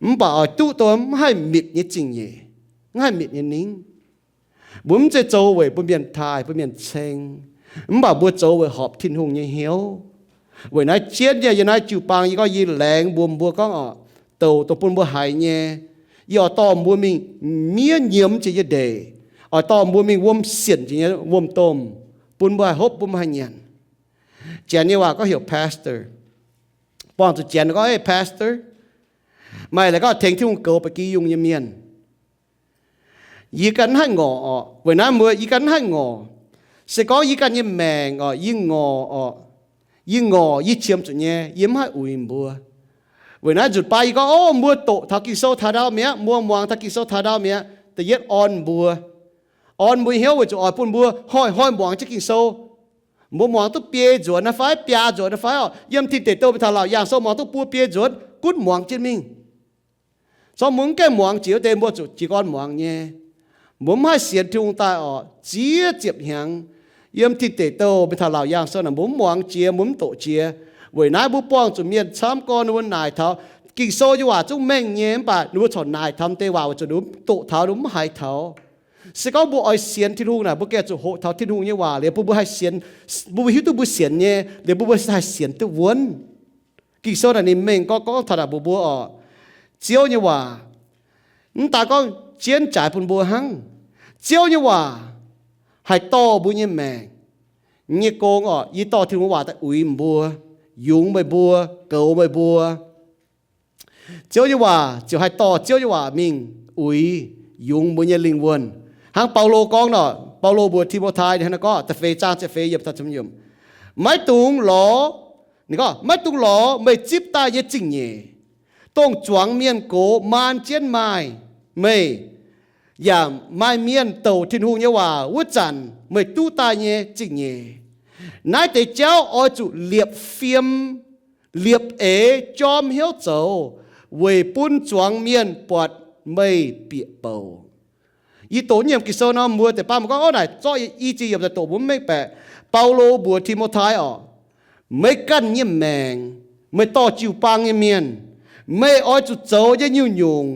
mv baac oix duqv dongh mv haih mitc nyei zingh nyeic, mv haih mitc nyei ningv. Mbuo mv zeiz zoux weic bun mienh taaih, bun mienh ceng, mv baac mbuo zoux weic horpc Tin-Hungh nyei hnyouv. Weic naaiv jienv nyei yiem naaiv jiu-baang yie gorngv yie laengz mbuox mbuo gorngv oc, douc dongh bun mbuo haiz nyei, yie oix dorh mbuo mingh miev nyiemz jiex nyei ndeic, oix dorh mbuo mingh wuom sienc jiex nyei wuom-domh, bun mbuo haih hopv, bun mbuo haih nyanc. Janx nyei waac gorngv heuc pastor. Buangh zuqc Janx gorngv, Ei pastor, meih laaic gorngv tengx Tin-Hungh goux ba'gi yungh nyei mienh. Yie ganh mv haih ngorc orqc. Weic naaiv mbuo yie ganh mv haih ngorc. Se gorngv yie ganh nyei maengc orqc, yie ngorc orqc, yie ngorc yie qiemx zuqc nyei, yie mv haih uix mbuo. Weic naaiv nzunc baac yie gorngv, Ov, mbuo doqc taux Ging-Sou taux ndau mi'aqv, mbuo muangx taux Ging-Sou taux ndau mi'aqv. Da'yietv orn mbuo, orn mbuo hnyouv weic zuqc oix bun mbuo hnoi-hnoi muangx jienv Ging-Sou. Mbuo muangx duqv biei nzuonx naaiv fai biaa nzuonx naaiv fai orqc, yiem Tin Deic Douh mingh taux Laauc Yaangh Sou muangx duqv buo biei nzuonx, gunv muangx jienv mingh. Zorqv mbuo mv gaengh muangx jiex wuov deix, mbuo zuqc jiez gorn muangx nyei. Mbuo mv haih sienx Tin-Hungh daaih orqc, ziex ziepc hnyangx. Yiem Tin Deic Douh mingh taux Laauc Yaangh Sou naaic mbuo mv muangx jiex, mbuo mv doqc jiex. Weic naaiv mbuo buangh zuqc mienh camv gorn ninh mbuo naaic taux Ging-Sou nyei waac zungv mengh nyei, mv baac ninh mbuo corc naaic taux deix waac weic zuqc ninh mbuo mv doqc taux, ninh mbuo mv haiz taux. Se gorngv mbuo oix sienx Tin-Hungh naaic, mbuo gengh zuqc hoqc taux Tin-Hungh nyei waac liuz bun mbuo haih sienx, bun mbuo hiuv duqv mbuo sienx nyei, liuz bun mbuo haih sienx duqv wuonv. Ging-Sou naaic ninh mengh gorngv, gorngv taux naaic mbuox mbuo orqc, Ziouv nyei waac, mv daan gorngv jienv jaaix bun mbuo hnangv. Ziouv nyei waac haih dorh mbuo nyei maengc nyei gong orqc. Yie dorh Tin-Hungh waac daaih uix mbuo, yungz meih mbuo, goux meih mbuo. Ziouv nyei waac ziouc haih dorh Ziouv nyei waac mingh uix, yungz mbuo nyei lingh wuonh. Hnangv Baulo gorngv nor, Baulo mbuox Ti^mo^tai, ninh hnangv naaiv gorngv, da'feix zaang ziepc feix yiemc, maiv dungx lorz, ninh gorngv, maiv dungx lorz meih zipv daaih nyei zingh nyeic, dongh zuangx mienh gox maan jienv maaih meih, yaac maaih mienh douc Tin-Hungh nyei waac wuov zanc meih duqv daaih nyei zingh nyeic. Naaiv deix jauv oix zuqc liepc fiem, liepc eix, jorm hnyouv zoux, weic bun zuangx mienh buatc meih bieqc bouc. Yie doqc nyiemc Ging-Sou nor, mbuo deix baav mbuo gorngv, ov, naaic zorqv i ziex yiemc daaih doqc mbuo mv mengh baeqc. Baulo mbuox Ti^mo^tai orqc, meih ganh nyei maengc, meih dorh jiu-baang nyei mienh, meih oix zuqc zoux nyei nyungc-nyungc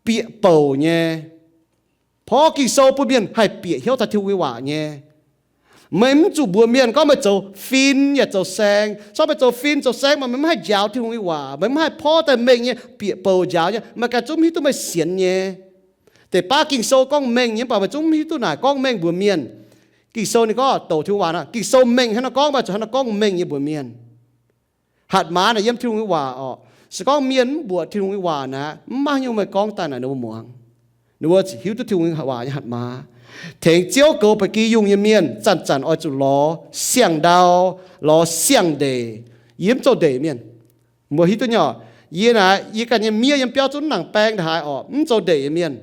bieqc bouc nyei. Porv Ging-Sou bun mienh haih bieqc hnyouv taux Tin-Hungh nyei waac nyei. Meih mv zuqc mbuox mienh gorngv meih zoux fin yaac zoux saeng. Corc meih zoux fin zoux saeng, meih mv haih njaaux Tin-Hungh nyei waac, meih mv haih porv daaih mengh nyei bieqc bouc njaaux nyei, meih ganh zungv mv hiuv duqv meih sienx nyei. Deix baav Ging-Sou gorngv mengh nyei, mv baac meih zungv mv hiuv duqv naaic gorngv mengh mbuox mienh. Ging-Sou ninh gorngv douc Tin-Hungh waac nor, Ging-Sou mengh hnangv naaiv gorngv, meih zuqc hnangv naaiv gorngv mengh nyei mbuox mienh. Hatc maaz naaic yiem Tin-Hungh nyei waac orqc. Se gorngv mienh mv mbuoqc Tin-Hungh nyei waac naaic, mv maaih haaix nyungc meih gorngv daaih naaic ninh mbuo muangx. Ninh mbuo ziouc hiuv duqv Tin-Hungh nyei waac nyei hatc maaz. Tengx Ziouv goux ba'gi yungh nyei mienh zanc-zanc oix zuqc lorz siang-ndau, lorz siang-ndeic. Yie mv zoux ndeic mienh. Mbuo hiuv duqv nyei orqc, yie naaic, yie ganh nyei miev yiem biauv zunv nangc baeng ndaaih haaix orqc, mv zoux ndeic nyei mienh.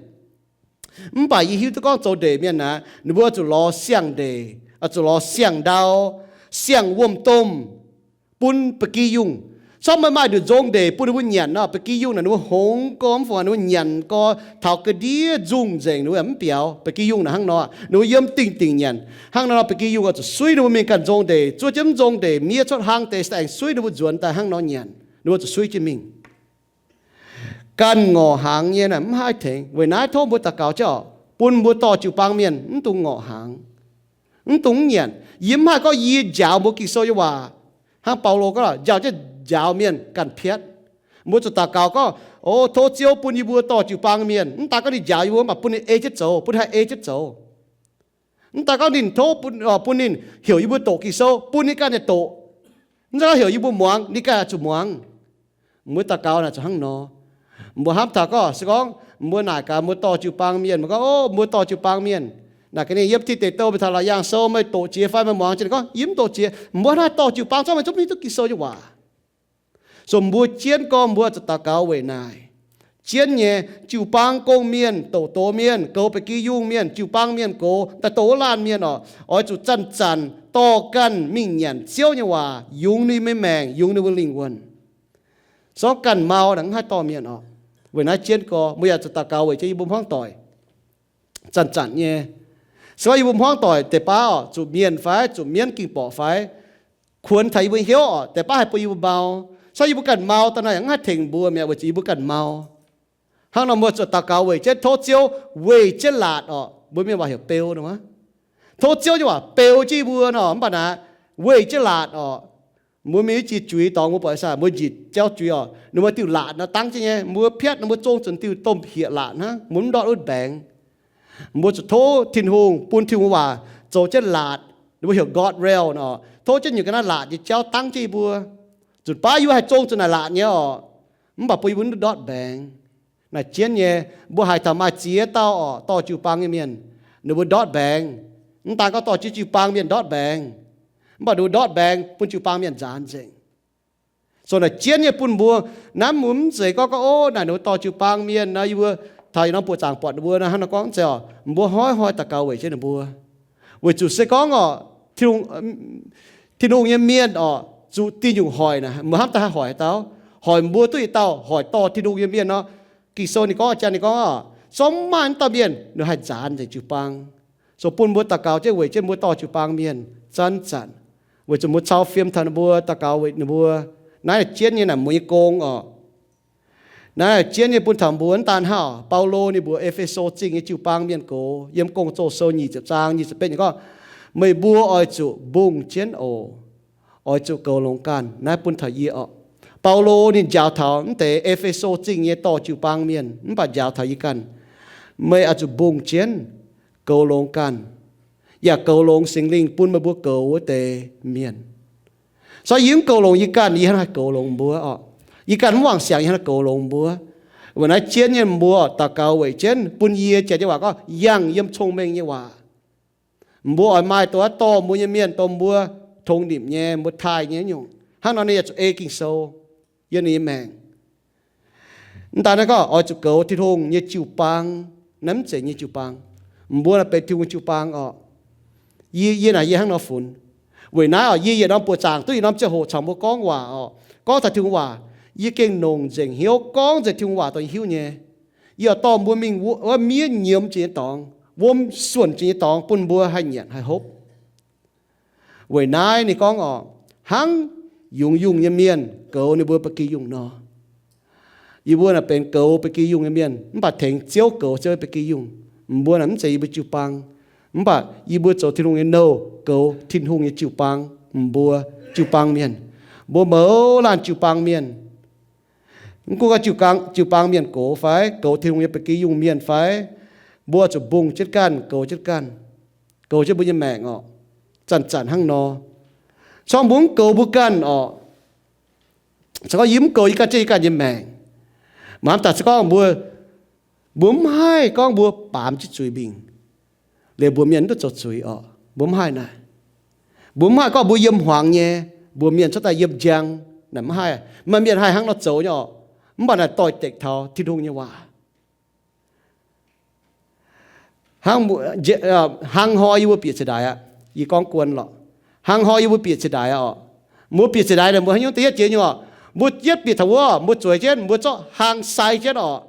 Mv baac yie hiuv duqv gorngv zoux ndeic mienh naaic, ninh mbuo zuqc lorz siang-ndeic, zuqc lorz siang-ndau, siang-wuom-domh bun ba'gi yungh. Corc meih maaih nduqc nzong ndeic bun ninh mbuo nyanc nor, ba'gi yungh naaic ninh mbuo hngongx gormx fungc, ninh mbuo nyanc gorx taux ga'ndiev nzungh nzengc ninh mbuo yaac mv biaux. Ba'gi yungh naaic hnangv nor, ninh mbuo yiem dingh dingc nyanc. Hnangv nor ba'gi yungh oix zuqc suiv ninh mbuo mingh ganh nzong ndeic, zuov jienv mv nzong ndeic miev cuotv hlang deix se aengx suiv ninh mbuo nzuonx daaih hnangv nor nyanc. Ninh mbuo zuqc suiv jienv mingh. Ganh ngorc hnaangx nyei naaic mv haih tengx. Weic naaiv tov mbuo daux gaux jienv orqc, bun mbuo dorh jiu-baang mienh mv dungx ngorc hnaangx, mv dungx mv nyanc. Yie mv haih gorngv yie njaaux mbuo Ging-Sou nyei waac hnangv Baulo gorngv, njaaux jienv njaaux mienh ganh piatv. Mbuo zuqc daux gaux gorngv, o, tov Ziouv bun yie mbuo dorh jiu-baang mienh, mv daaih gorngv ninh njaaux yie mbuo, mv baac bun ninh ei jienv zoux, bun haih ei jienv zoux. Mv daaih gorngv ninh tov bun, bun ninh heuc yie mbuo doqc Ging-Sou, bun ninh ganh nyei doqc. Mv zeiz gorngv heuc yie mbuo muangx, ninh ganh zuqc muangx. Mbuo daux gaux naaic zuqc hnangv nor. Mbuo hnamv taux gorngv, se gorngv mbuo naaic gaax mbuo dorh jiu-baang mienh, mbuo gorngv, o, mbuo dorh jiu-baang mienh, naaic gaax ninh yiem Tin Deic Douh mingh taux Laauc Yaangh Sou, meih doqc jiex fai meih muangx jiex? Ninh gorngv, yie mv doqc jiex. Mbuo hnangv haaix dorh jiu-baang, corc meih zungv mv hiuv duqv Ging-Sou nyei waac. So mbuo jienv gorngv mbuo zuqc daux gaux weic naaic. Jienv nyei, jiu-baang gong mienh, doqc doz mienh, goux ba'gi yungh mienh, jiu-baang mienh gox, daaih doqc wuov laanh mienh orqc, oix zuqc zanc-zanc dorh ganh mingh nyanc Ziouv nyei waac, yungz ninh mbuo maengc, yungz ninh mbuo lingh wuonh. Sorngv ganh mau naaic mv haih dorh mienh orqc. Weic naaiv jienv gorngv mbuo yaac zuqc daux gaux weic jienv yie mbuo hmuangv doic. Zanc-zanc nyei. Se gorngv yie mbuo hmuangv doic deix baav orqc, zuqc mienh fai zuqc mienv ging-borqc fai kuonx taux yie mbuo hnyouv orqc, deix baav haih bun yie mbuo mau. Se gorngv yie mbuo ganh mau, da'naaiv yaac mv haih tengx mbuo mi'aqv, weic zuqc yie mbuo ganh mau. Hnangv nor mbuo zuqc daux gaux weic jienv, tov Ziouv weih jienv laatc orqc. Mbuo mienh waac heuc beu nor. Tov Ziouv nyei waac beu jienv yie mbuo nor, mv baac naaic weih jienv laatc orqc. Mbuo mingh jiex juiz dorngx mbuo buatc sai mbuo njiec jauv juiz orqc, ninh mbuo diuh laatc nor dangv jienv nyei, mbuo piatv nor mbuo zong zuqc diuh domh hieqc laatc hnangv, mbuo mv ndortv wuov mbaengx. Mbuo zuqc tov Tin-Hungh bun Tin-Hungh waac zoux jienv laatc, ninh mbuo heuc guardrail nor, tov jienv nyungc ga'naaiv laatc nyei jauv dangv jienv yie mbuo. Zuqc baav yie mbuo haih zong zuqc naaic laatc nyei orqc, mv baac bun yie mbuo mv ndortv mbaengx. Naaic jienv nyei, mbuo haiz taux maaih ziex dauh orqc, dorh jiu-baang nyei mienh, ninh mbuo ndortv mbaengx. Mv daan gorngv dorh jienv jiu-baang mienh ndortv mbaengx, mv baac ninh mbuo ndortv mbaengx bun jiu-baang mienh nzaanx nzengc. So naaic jienv nyei bun mbuo, naaiv mbuo mv zeiz gorngv gorngv, o, naaic ninh mbuo dorh jiu-baang mienh nor, yie mbuo taux yietc norm buoqc zaangc buatc ninh mbuo nor, hnangv nor gorngv zeiz orqc, mbuo hnoi-hnoi daux gaux weic jienv ninh mbuo. Weic zuqc se gorngv orqc, Tin-Hungh, Tin-Hungh nyei mienh orqc, zuqc diuh nyungc hoic naaic, mbuo hnamv daaih haih hoic haaix dauh? Hoic mbuo duqv yietc dauh hoic dorh Tin-Hungh nyei mienh nor. Ging-Sou ninh gorngv, jang ninh gorngv orqc, zorqv maaih dauh mienh ninh haih nzaanx nzengc jiu-baang. So bun mbuo daux gaux jienv weic jienv mbuo dorh jiu-baang mienh zanc-zanc, weic zuqc mbuo cau fiem taux ninh mbuo, daux gaux weic ninh mbuo. Naaiv jienv nyei naaic mbuo nyei gong orqc. Naaiv jienv nyei bun taux mbuo mv daan hnangv Baulo ninh mbuox E^fe^so Zingh nyei jiu-baang mienh gox yiem Gong-Zoh Sou nyic ziepc zaang nyic ziepc betv nyei gorngv, meih mbuo oix zuqc mbungh jienv oc. Oix zuqc goux longx ganh. Naaiv bun taux yie orqc. Baulo ninh njaaux taux mv deix E^fe^so Zingh nyei dorh jiu-baang mienh, mv baac njaaux taux yie ganh, meih oix zuqc mbungh jienv, goux longx ganh, yaac goux longx Singx Lingh bun meih mbuo goux wuov deix mienh. So yie mv goux longx yie ganh, yie hnangv haih goux longx mbuo orqc. Yie ganh mv wangc siangx, yie hnangv goux longx mbuo. Weic naaiv jienv nyei mbuo daux gaux weic jienv bun yie janx nyei waac gorngv yangh yiem cong-mengh nyei waac. Mbuo oix maaih dongh wuov dorh mbuo nyei mienh, dongh mbuo tongx nimc nyei, mbuo taaih nyei nyungc. Hnangv nor ninh yaac zuqc ei Ging-Sou yiem ninh nyei maengc. Mv daan naaiv gorngv oix zuqc goux Tin-Hungh nyei jiu-baang. Naaiv mv zeiz nyei jiu-baang. Mbuo naaic benx Tin-Hungh nyei jiu-baang orqc. Yie, yie naaic yie hnangv nor funx. Weic naaiv orqc, yie yietc norm buoqc zaangc duqv yietc norm ziangh hoc caux mbuo gorngv waac orqc, gorngv taux Tin-Hungh waac, yie gengh longc nzengc hnyouv gorngv nzengc Tin-Hungh waac dongh hiuv nyei. Yie oix dorh mbuo mingh wuov miev nyiemz jiex nyei dorngx, wuom suonc jiex nyei dorngx bun mbuo haih nyanc haih hopv. Weic naaiv ninh gorngv orqc, hnangv yungz yungh nyei mienh goux ninh mbuo ba'gi yungh nor. Yie mbuo naaic benx goux ba'gi yungh nyei mienh, mv baac tengx Ziouv goux Ziouv nyei ba'gi yungh. Mbuo naaic mv zeiz yie mbuo jiu-baang, mv baac yie mbuo zoux Tin-Hungh nyei nouh goux Tin-Hungh nyei jiu-baang. Mbuo jiu-baang mienh, mbuo mouz laanh jiu-baang mienh, mv gunv gorngv jiu-baang mienh gox fai goux Tin-Hungh nyei ba'gi yungh mienh fai, mbuo zuqc mbungh jienv ganh, goux jienv ganh, goux jienv mbuo nyei maengc orqc. Zanc-zanc hnangv nor, se gorngv mbuo mv goux mbuo ganh orqc, se gorngv yie mv goux yie ganh jienv yie ganh nyei maengc, maaih hnamv daaih se gorngv mbuo, mbuo mv haih gorngv mbuo baamz jienv zuiz mingh, liuz mbuox mienh mv duqv zoux zuiz orqc. Mbuo mv haih naaic. Mbuo mv haih gorngv mbuo yiem hmuangx nyei, mbuox mienh cuotv daaih yiem njang. Naaic mv haih. Maaih mienh haih hnangv nor zoux nyei orqc, mv baac naaic doix-dekc taux Tin-Hungh nyei waac. Hnangv, hnangv hnoi yie mbuo bieqc ciex ndaaix aqv. Yie gorngv guon lorqc. Hnangv hnoi yie mbuo bieqc ciex ndaaix orqc. Mbuo bieqc ciex ndaaix naaic mbuo haaix nyungc da'yietv jiex nyungc orqc, mbuo yietv bieqc taux wuov, mbuo zueiz jienv, mbuo zorqv hlang sai jienv orqc.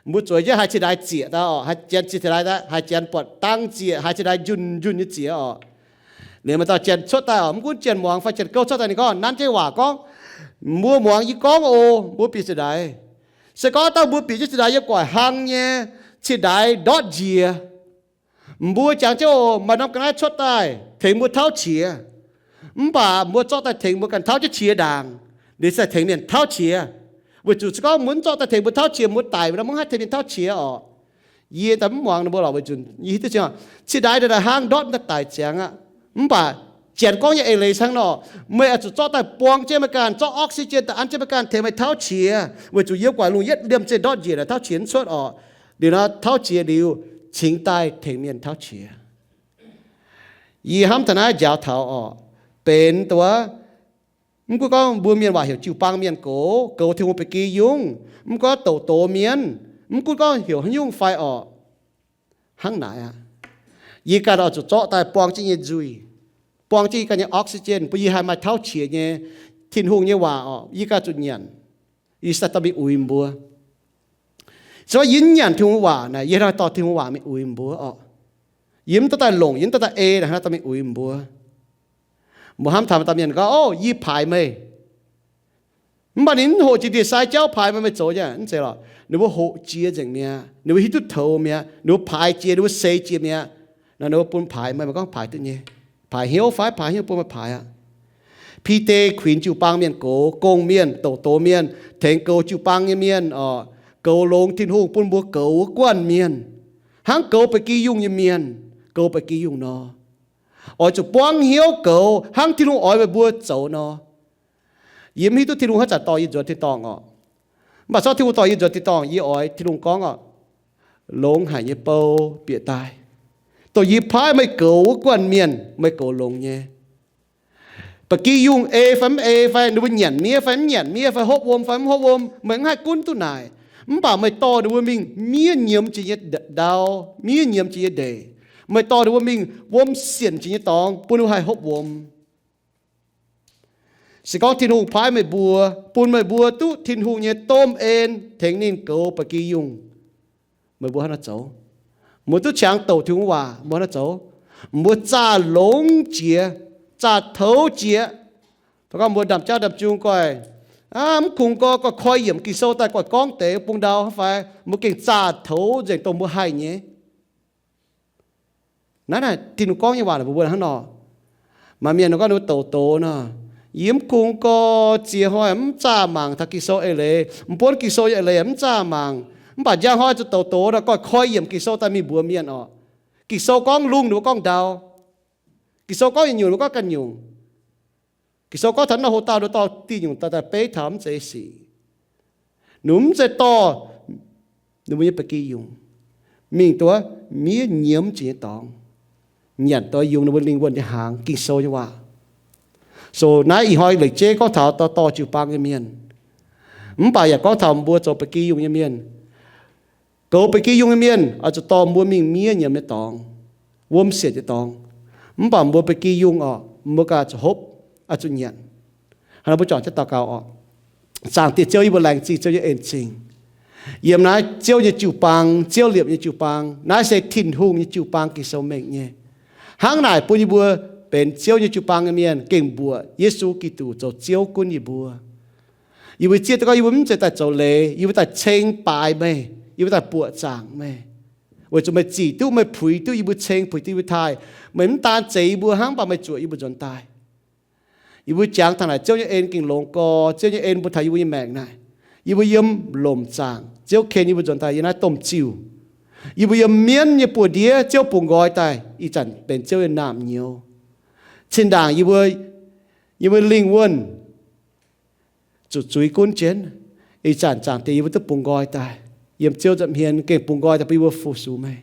Mbuo zueiz jienv haiz ciex ndaaix zieqc daaih orqc, haiz janx ciex ndaaix, haiz janx buatc dang zieqc, haiz ciex ndaaix njunh njunh nyei zieqc orqc. Liuz maaih dauh janx cuotv daaih orqc, mv gunv janx muangx fai janx gouv cuotv daaih, ninh gorngv nanv jienv waac gorngv, mbuo muangx yie gorngv oc, mbuo bieqc ciex ndaaix. Se gorngv dangh mbuo bieqc jienv ciex ndaaix yiem gu'nguaaic hlang nyei, ciex ndaaix ndortv njiec, mbuo jangx jienv oc, maaih norm ga'naaiv cuotv daaih tengx mbuo tauv qiex. Mv baac mbuo zorqv daaih tengx mbuo ganh tauv jienv qiex ndaangc, liuz se tengx mienh tauv qiex. Weic zuqc se gorngv mbuo mv zorqv daaih tengx mbuo tauv qiex, mbuo daic wuov nor, mbuo mv haih tengx mienh tauv qiex orqc. Yie daaih mv muangx ninh mbuo lorqc, weic zuqc yie hiuv duqv zingh orqc, ciex ndaaix ndaaih hnangv ndortv daaih daic ziangx aqv. Mv baac janx gorngv nyei eix leiz hnangv nor, meih oix zuqc zorqv daaih buang jienv meih ganh, zorqv oxygen daaih an jienv meih ganh, tengx meih tauv qiex, weic zuqc yiem gu'nguaaic lungh yietv liemh zeih ndortv njiec naaic tauv qiex mv cuotv orqc. Liuz nor tauv qiex liuz, cingx daaih tengx mienh tauv qiex. Yie hnamv taux naaiv njaaux taux orqc, benx dongh wuov, mv gunv gorngv mbuo mienh waac heuc jiu-baang mienh gox, goux Tin-Hungh ba'gi yungh, mv gunv douc doz mienh, mv gunv gorngv heuc haaix nyungc fai orqc, hnangv naaic aqv. Yie ganh oix zuqc zorqv daaih buang jienv yie nyei nzuih, buang jienv yie ganh nyei oxygen, bun yie haih maaih tauv qiex nyei, Tin-Hungh nyei waac orqc, yie ganh zuqc nyanc. Yie se daaih dorh mingh uix mbuo. Se gorngv yie mv nyanc Tin-Hungh waac naaic, yie hnangv dorh Tin-Hungh waac mingh uix mbuo orqc. Yie mv dorh daaih longc, yie mv dorh daaih ei naaic, hnangv dorh mingh uix mbuo. Mbuo hnamv taux maaih dauh mienh gorngv, Ov, yie paaix meih. Mv baac ninh mv hoqc jiex ndie-sai jauv paaix meih, meih zoux nyei. Mv zeiz lorqc. Ninh mbuo hoqc jiex nzengc mi'aqv. Ninh mbuo hiuv duqv toux mi'aqv. Ninh mbuo paaix jiex, ninh mbuo seix jiex mi'aqv. Nor ninh mbuo bun paaix meih, meih gorngv paaix duqv nyei. Paaix hnyouv fai paaix hnyouv bun meih paaix aqv. Bide kuinx jiu-baang mienh gox, gong mienh, douc doz mienh, tengx goux jiu-baang nyei mienh orqc, goux longx Tin-Hungh bun mbuo goux wuov guanh mienh, hnangv goux ba'gi yungh nyei mienh goux ba'gi yungh nor. Oix zuqc buangv hnyouv goux hnangv Tin-Hungh oix meih mbuo zoux nor. Yie mv hiuv duqv Tin-Hungh haaix zanc dorh yie nzuonx tin-dorngh orqc. Mv baac se gorngv Tin-Hungh dorh yie nzuonx tin-dorngh, yie oix Tin-Hungh gorngv orqc, longx haic nyei bou bieqc daaih, dongh yie paaiv meih goux wuov guanh mienh, meih goux longx nyei. Ba'gi yungh ei fai mv ei fai, ninh mbuo nyanc miev fai mv nyanc miev fai hopv wuom fai mv hopv wuom, meih mv haih gunv duqv naaic. Mv baac meih dorh ninh mbuo mingh miev nyiemz jiex nyei ndau, miev nyiemz jiex nyei ndeic. Meih dorh ninh mbuo mingh wuom sienc jiex nyei dorngx bun ninh mbuo haih hopv wuom. Se gorngv Tin-Hungh paaiv meih mbuo, bun meih mbuo duqv Tin-Hungh nyei domh en tengx ninh goux ba'gi yungh, meih mbuo hnangv naaiv zoux. Mbuo duqv qangx douc Tin-Hungh waac, mbuo hnangv naaiv zoux. Mbuo zaah longx jiex, zaah toux jiex. Dongh gorngv mbuo ndaamv-jauv ndaamv-jung goiv, mv kungx gorx goiv koi yiemc Ging-Sou daaih goiv gorngv deix bung ndau fai, mbuo gengh zaah toux nzengc dongh mbuo haih nyei. Naaiv naaic Tin-Hungh gorngv nyei waac naaic mbuox mbuo hnangv nor. Maaih mienh gorngv ninh mbuo douc doz nor, yie mv kungx gorx ziex hnoi mv zaah mangc taux Ging-Sou eix leiz, mv buonv Ging-Sou nyei eix leiz mv zaah mangc. Mv baac njang hnoi zuqc douc doz nor, goiv koi yiemc Ging-Sou daaih mingh mbuox mienh orqc. Ging-Sou gorngv lungh ninh mbuo gorngv ndau. Ging-Sou gorngv yietc nyungc ninh mbuo gorngv ganh nyungc. Ging-Sou gorngv taux naaiv hoc dauh ninh mbuo dorh diuh nyungc daaih daaih beiv taux mv zeiz sic. Ninh mv zeiz dorh ninh mbuo nyei ba'gi yungh mingh duqv miev nyiemz jiex nyei dorngx. nyanc doix yungz ninh mbuo lingh wuonh nyei hnaangx, Ging-Sou nyei waac. So naaiv ih hnoi leiz jeiv gorngv taux dorh jiu-baang nyei mienh, mv baac yaac gorngv taux mbuo zoux ba'gi yungh nyei mienh. Goux ba'gi yungh nyei mienh oix zuqc dorh mbuo mingh miev nyiemz nyei dorngx, wuom sietc nyei dorngx. Mv baac mbuo ba'gi yungh orqc, mbuo ganh zuqc hopv, oix zuqc nyanc. Hnangv naaiv mbuo juangc jienv daux gaux orqc. Zaangc Diex Ziouv, yie mbuo laengz zingh Ziouv nyei en-zingh. Yiem naaiv Ziouv nyei jiu-baang, Ziouv liepc nyei jiu-baang, naaiv se Tin-Hungh nyei jiu-baang, Ging-Sou mengh nyei. Hnangv naaic bun yie mbuo benx Ziouv nyei jiu-baang nyei mienh gengh mbuoqc Yesu Giduc zoux Ziouv gunv yie mbuo. Yie mbuo zieqv duqv gorngv yie mbuo mv zeiz daaih zoux leiz, yie mbuo daaih ceng baaix meih, yie mbuo daaih buoqc zaangc meih, weic zuqc meih zic duqv, meih puix duqv yie mbuo, ceng puix duqv yie mbuo taaih. Meih mv daan zeix yie mbuo hnangv, mv baac meih zuoqc yie mbuo nzuonx daaih. Yie mbuo jangx taux naaic Ziouv nyei en gengh longx gorx. Ziouv nyei en bun taux yie mbuo nyei maengc naaic, yie mbuo yiem lomc zaangc, Ziouv ken yie mbuo nzuonx daaih yiem naaiv domh ziuh. Yie mbuo yiem mienv nyei buoz-ndiev, Ziouv bungx nqoi daaih, ih zanc benx Ziouv nyei naamh nyouz. Zinh ndaangc yie mbuo, yie mbuo lingh wuonh zuqc zuiz gunv jienv, ih zanc Zaangc Diex yie mbuo duqv bungx nqoi daaih, yiem Ziouv nza'hmien gengh bungx nqoi daaih bun yie mbuo fu-sux meih.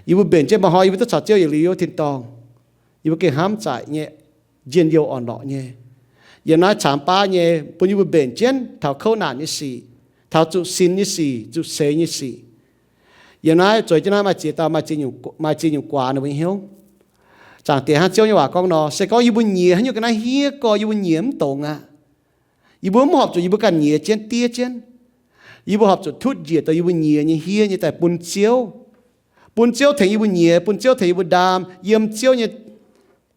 Yie mbuo mbenc jienv maaih hnoi yie mbuo duqv caux Ziouv yietc liuz tien-dorngh, yie mbuo gengh hnamv zaqc nyei, njien-youh orn-lorqc nyei. Yiem naaiv caamx baav nyei bun yie mbuo mbenc jienv taux kouv naanc nyei sic, taux zuqc sinx nyei sic, zuqc seix nyei sic. Yiem naaiv zueiz jienv naaiv maaih ziex dauh maaih ziex nyungc guaax ninh mbuo nyei hnyouv. Zaangc Diex, hnangv Ziouv nyei waac gorngv nor, se gorngv yie mbuo nyiex haaix nyungc ga'naaiv hniev gorx, yie mbuo nyiex mv dongz aqv. Yie mbuo mv horpc zuqc yie mbuo ganh nyiex jienv diev jienv. Yie mbuo horpc zuqc tutv njiec dongh yie mbuo nyiex nyei hniev nyei daaih bun Ziouv, bun Ziouv tengx yie mbuo nyiex, bun Ziouv tengx yie mbuo ndaam yiem Ziouv nyei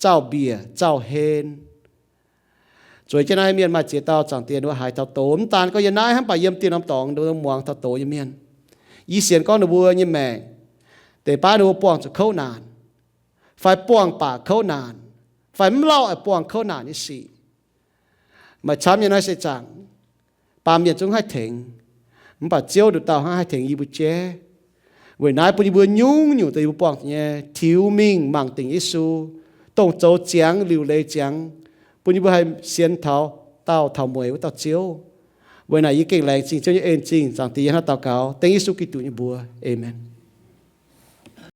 zaux-mbiec zaux-hlen. Zueiz jienv naaiv mienh maaih ziex dauh, Zaangc Diex, ninh mbuo haiz taux doz, mv daan gorngv yiem naaiv hnangv, mv baac yiem dieh norm dorngx ninh mbuo muangx taux doz nyei mienh. Yie sienx gorngv ninh mbuo nyei maengc deix baav ninh mbuo buangh zuqc kouv naanc, fai buangh baac kouv naanc, fai mv lauh buangh kouv naanc nyei sic. Maaih camv nyei naaiv se zaangc, baamh mienh zungv haih tengx, mv baac Ziouv nduqc dauh hnangv haih tengx yie mbuo jaiv. Weic naaiv bun yie mbuo nyungc-nyungc deix yie mbuo buangh zuqc nyei tiux mingh mangc dingc Yesu, dongh zoux ziangx liuc leiz ziangx, bun yie mbuo haih sienx taux daauh taux mueiz wuov dauh Ziouv. Weic naaic yie gengh laengz zingh Ziouv nyei en-zingh. Zaangc Diex, yie hnangv daux gaux dengv Yesu Giduc nyei mbuox. Aamen.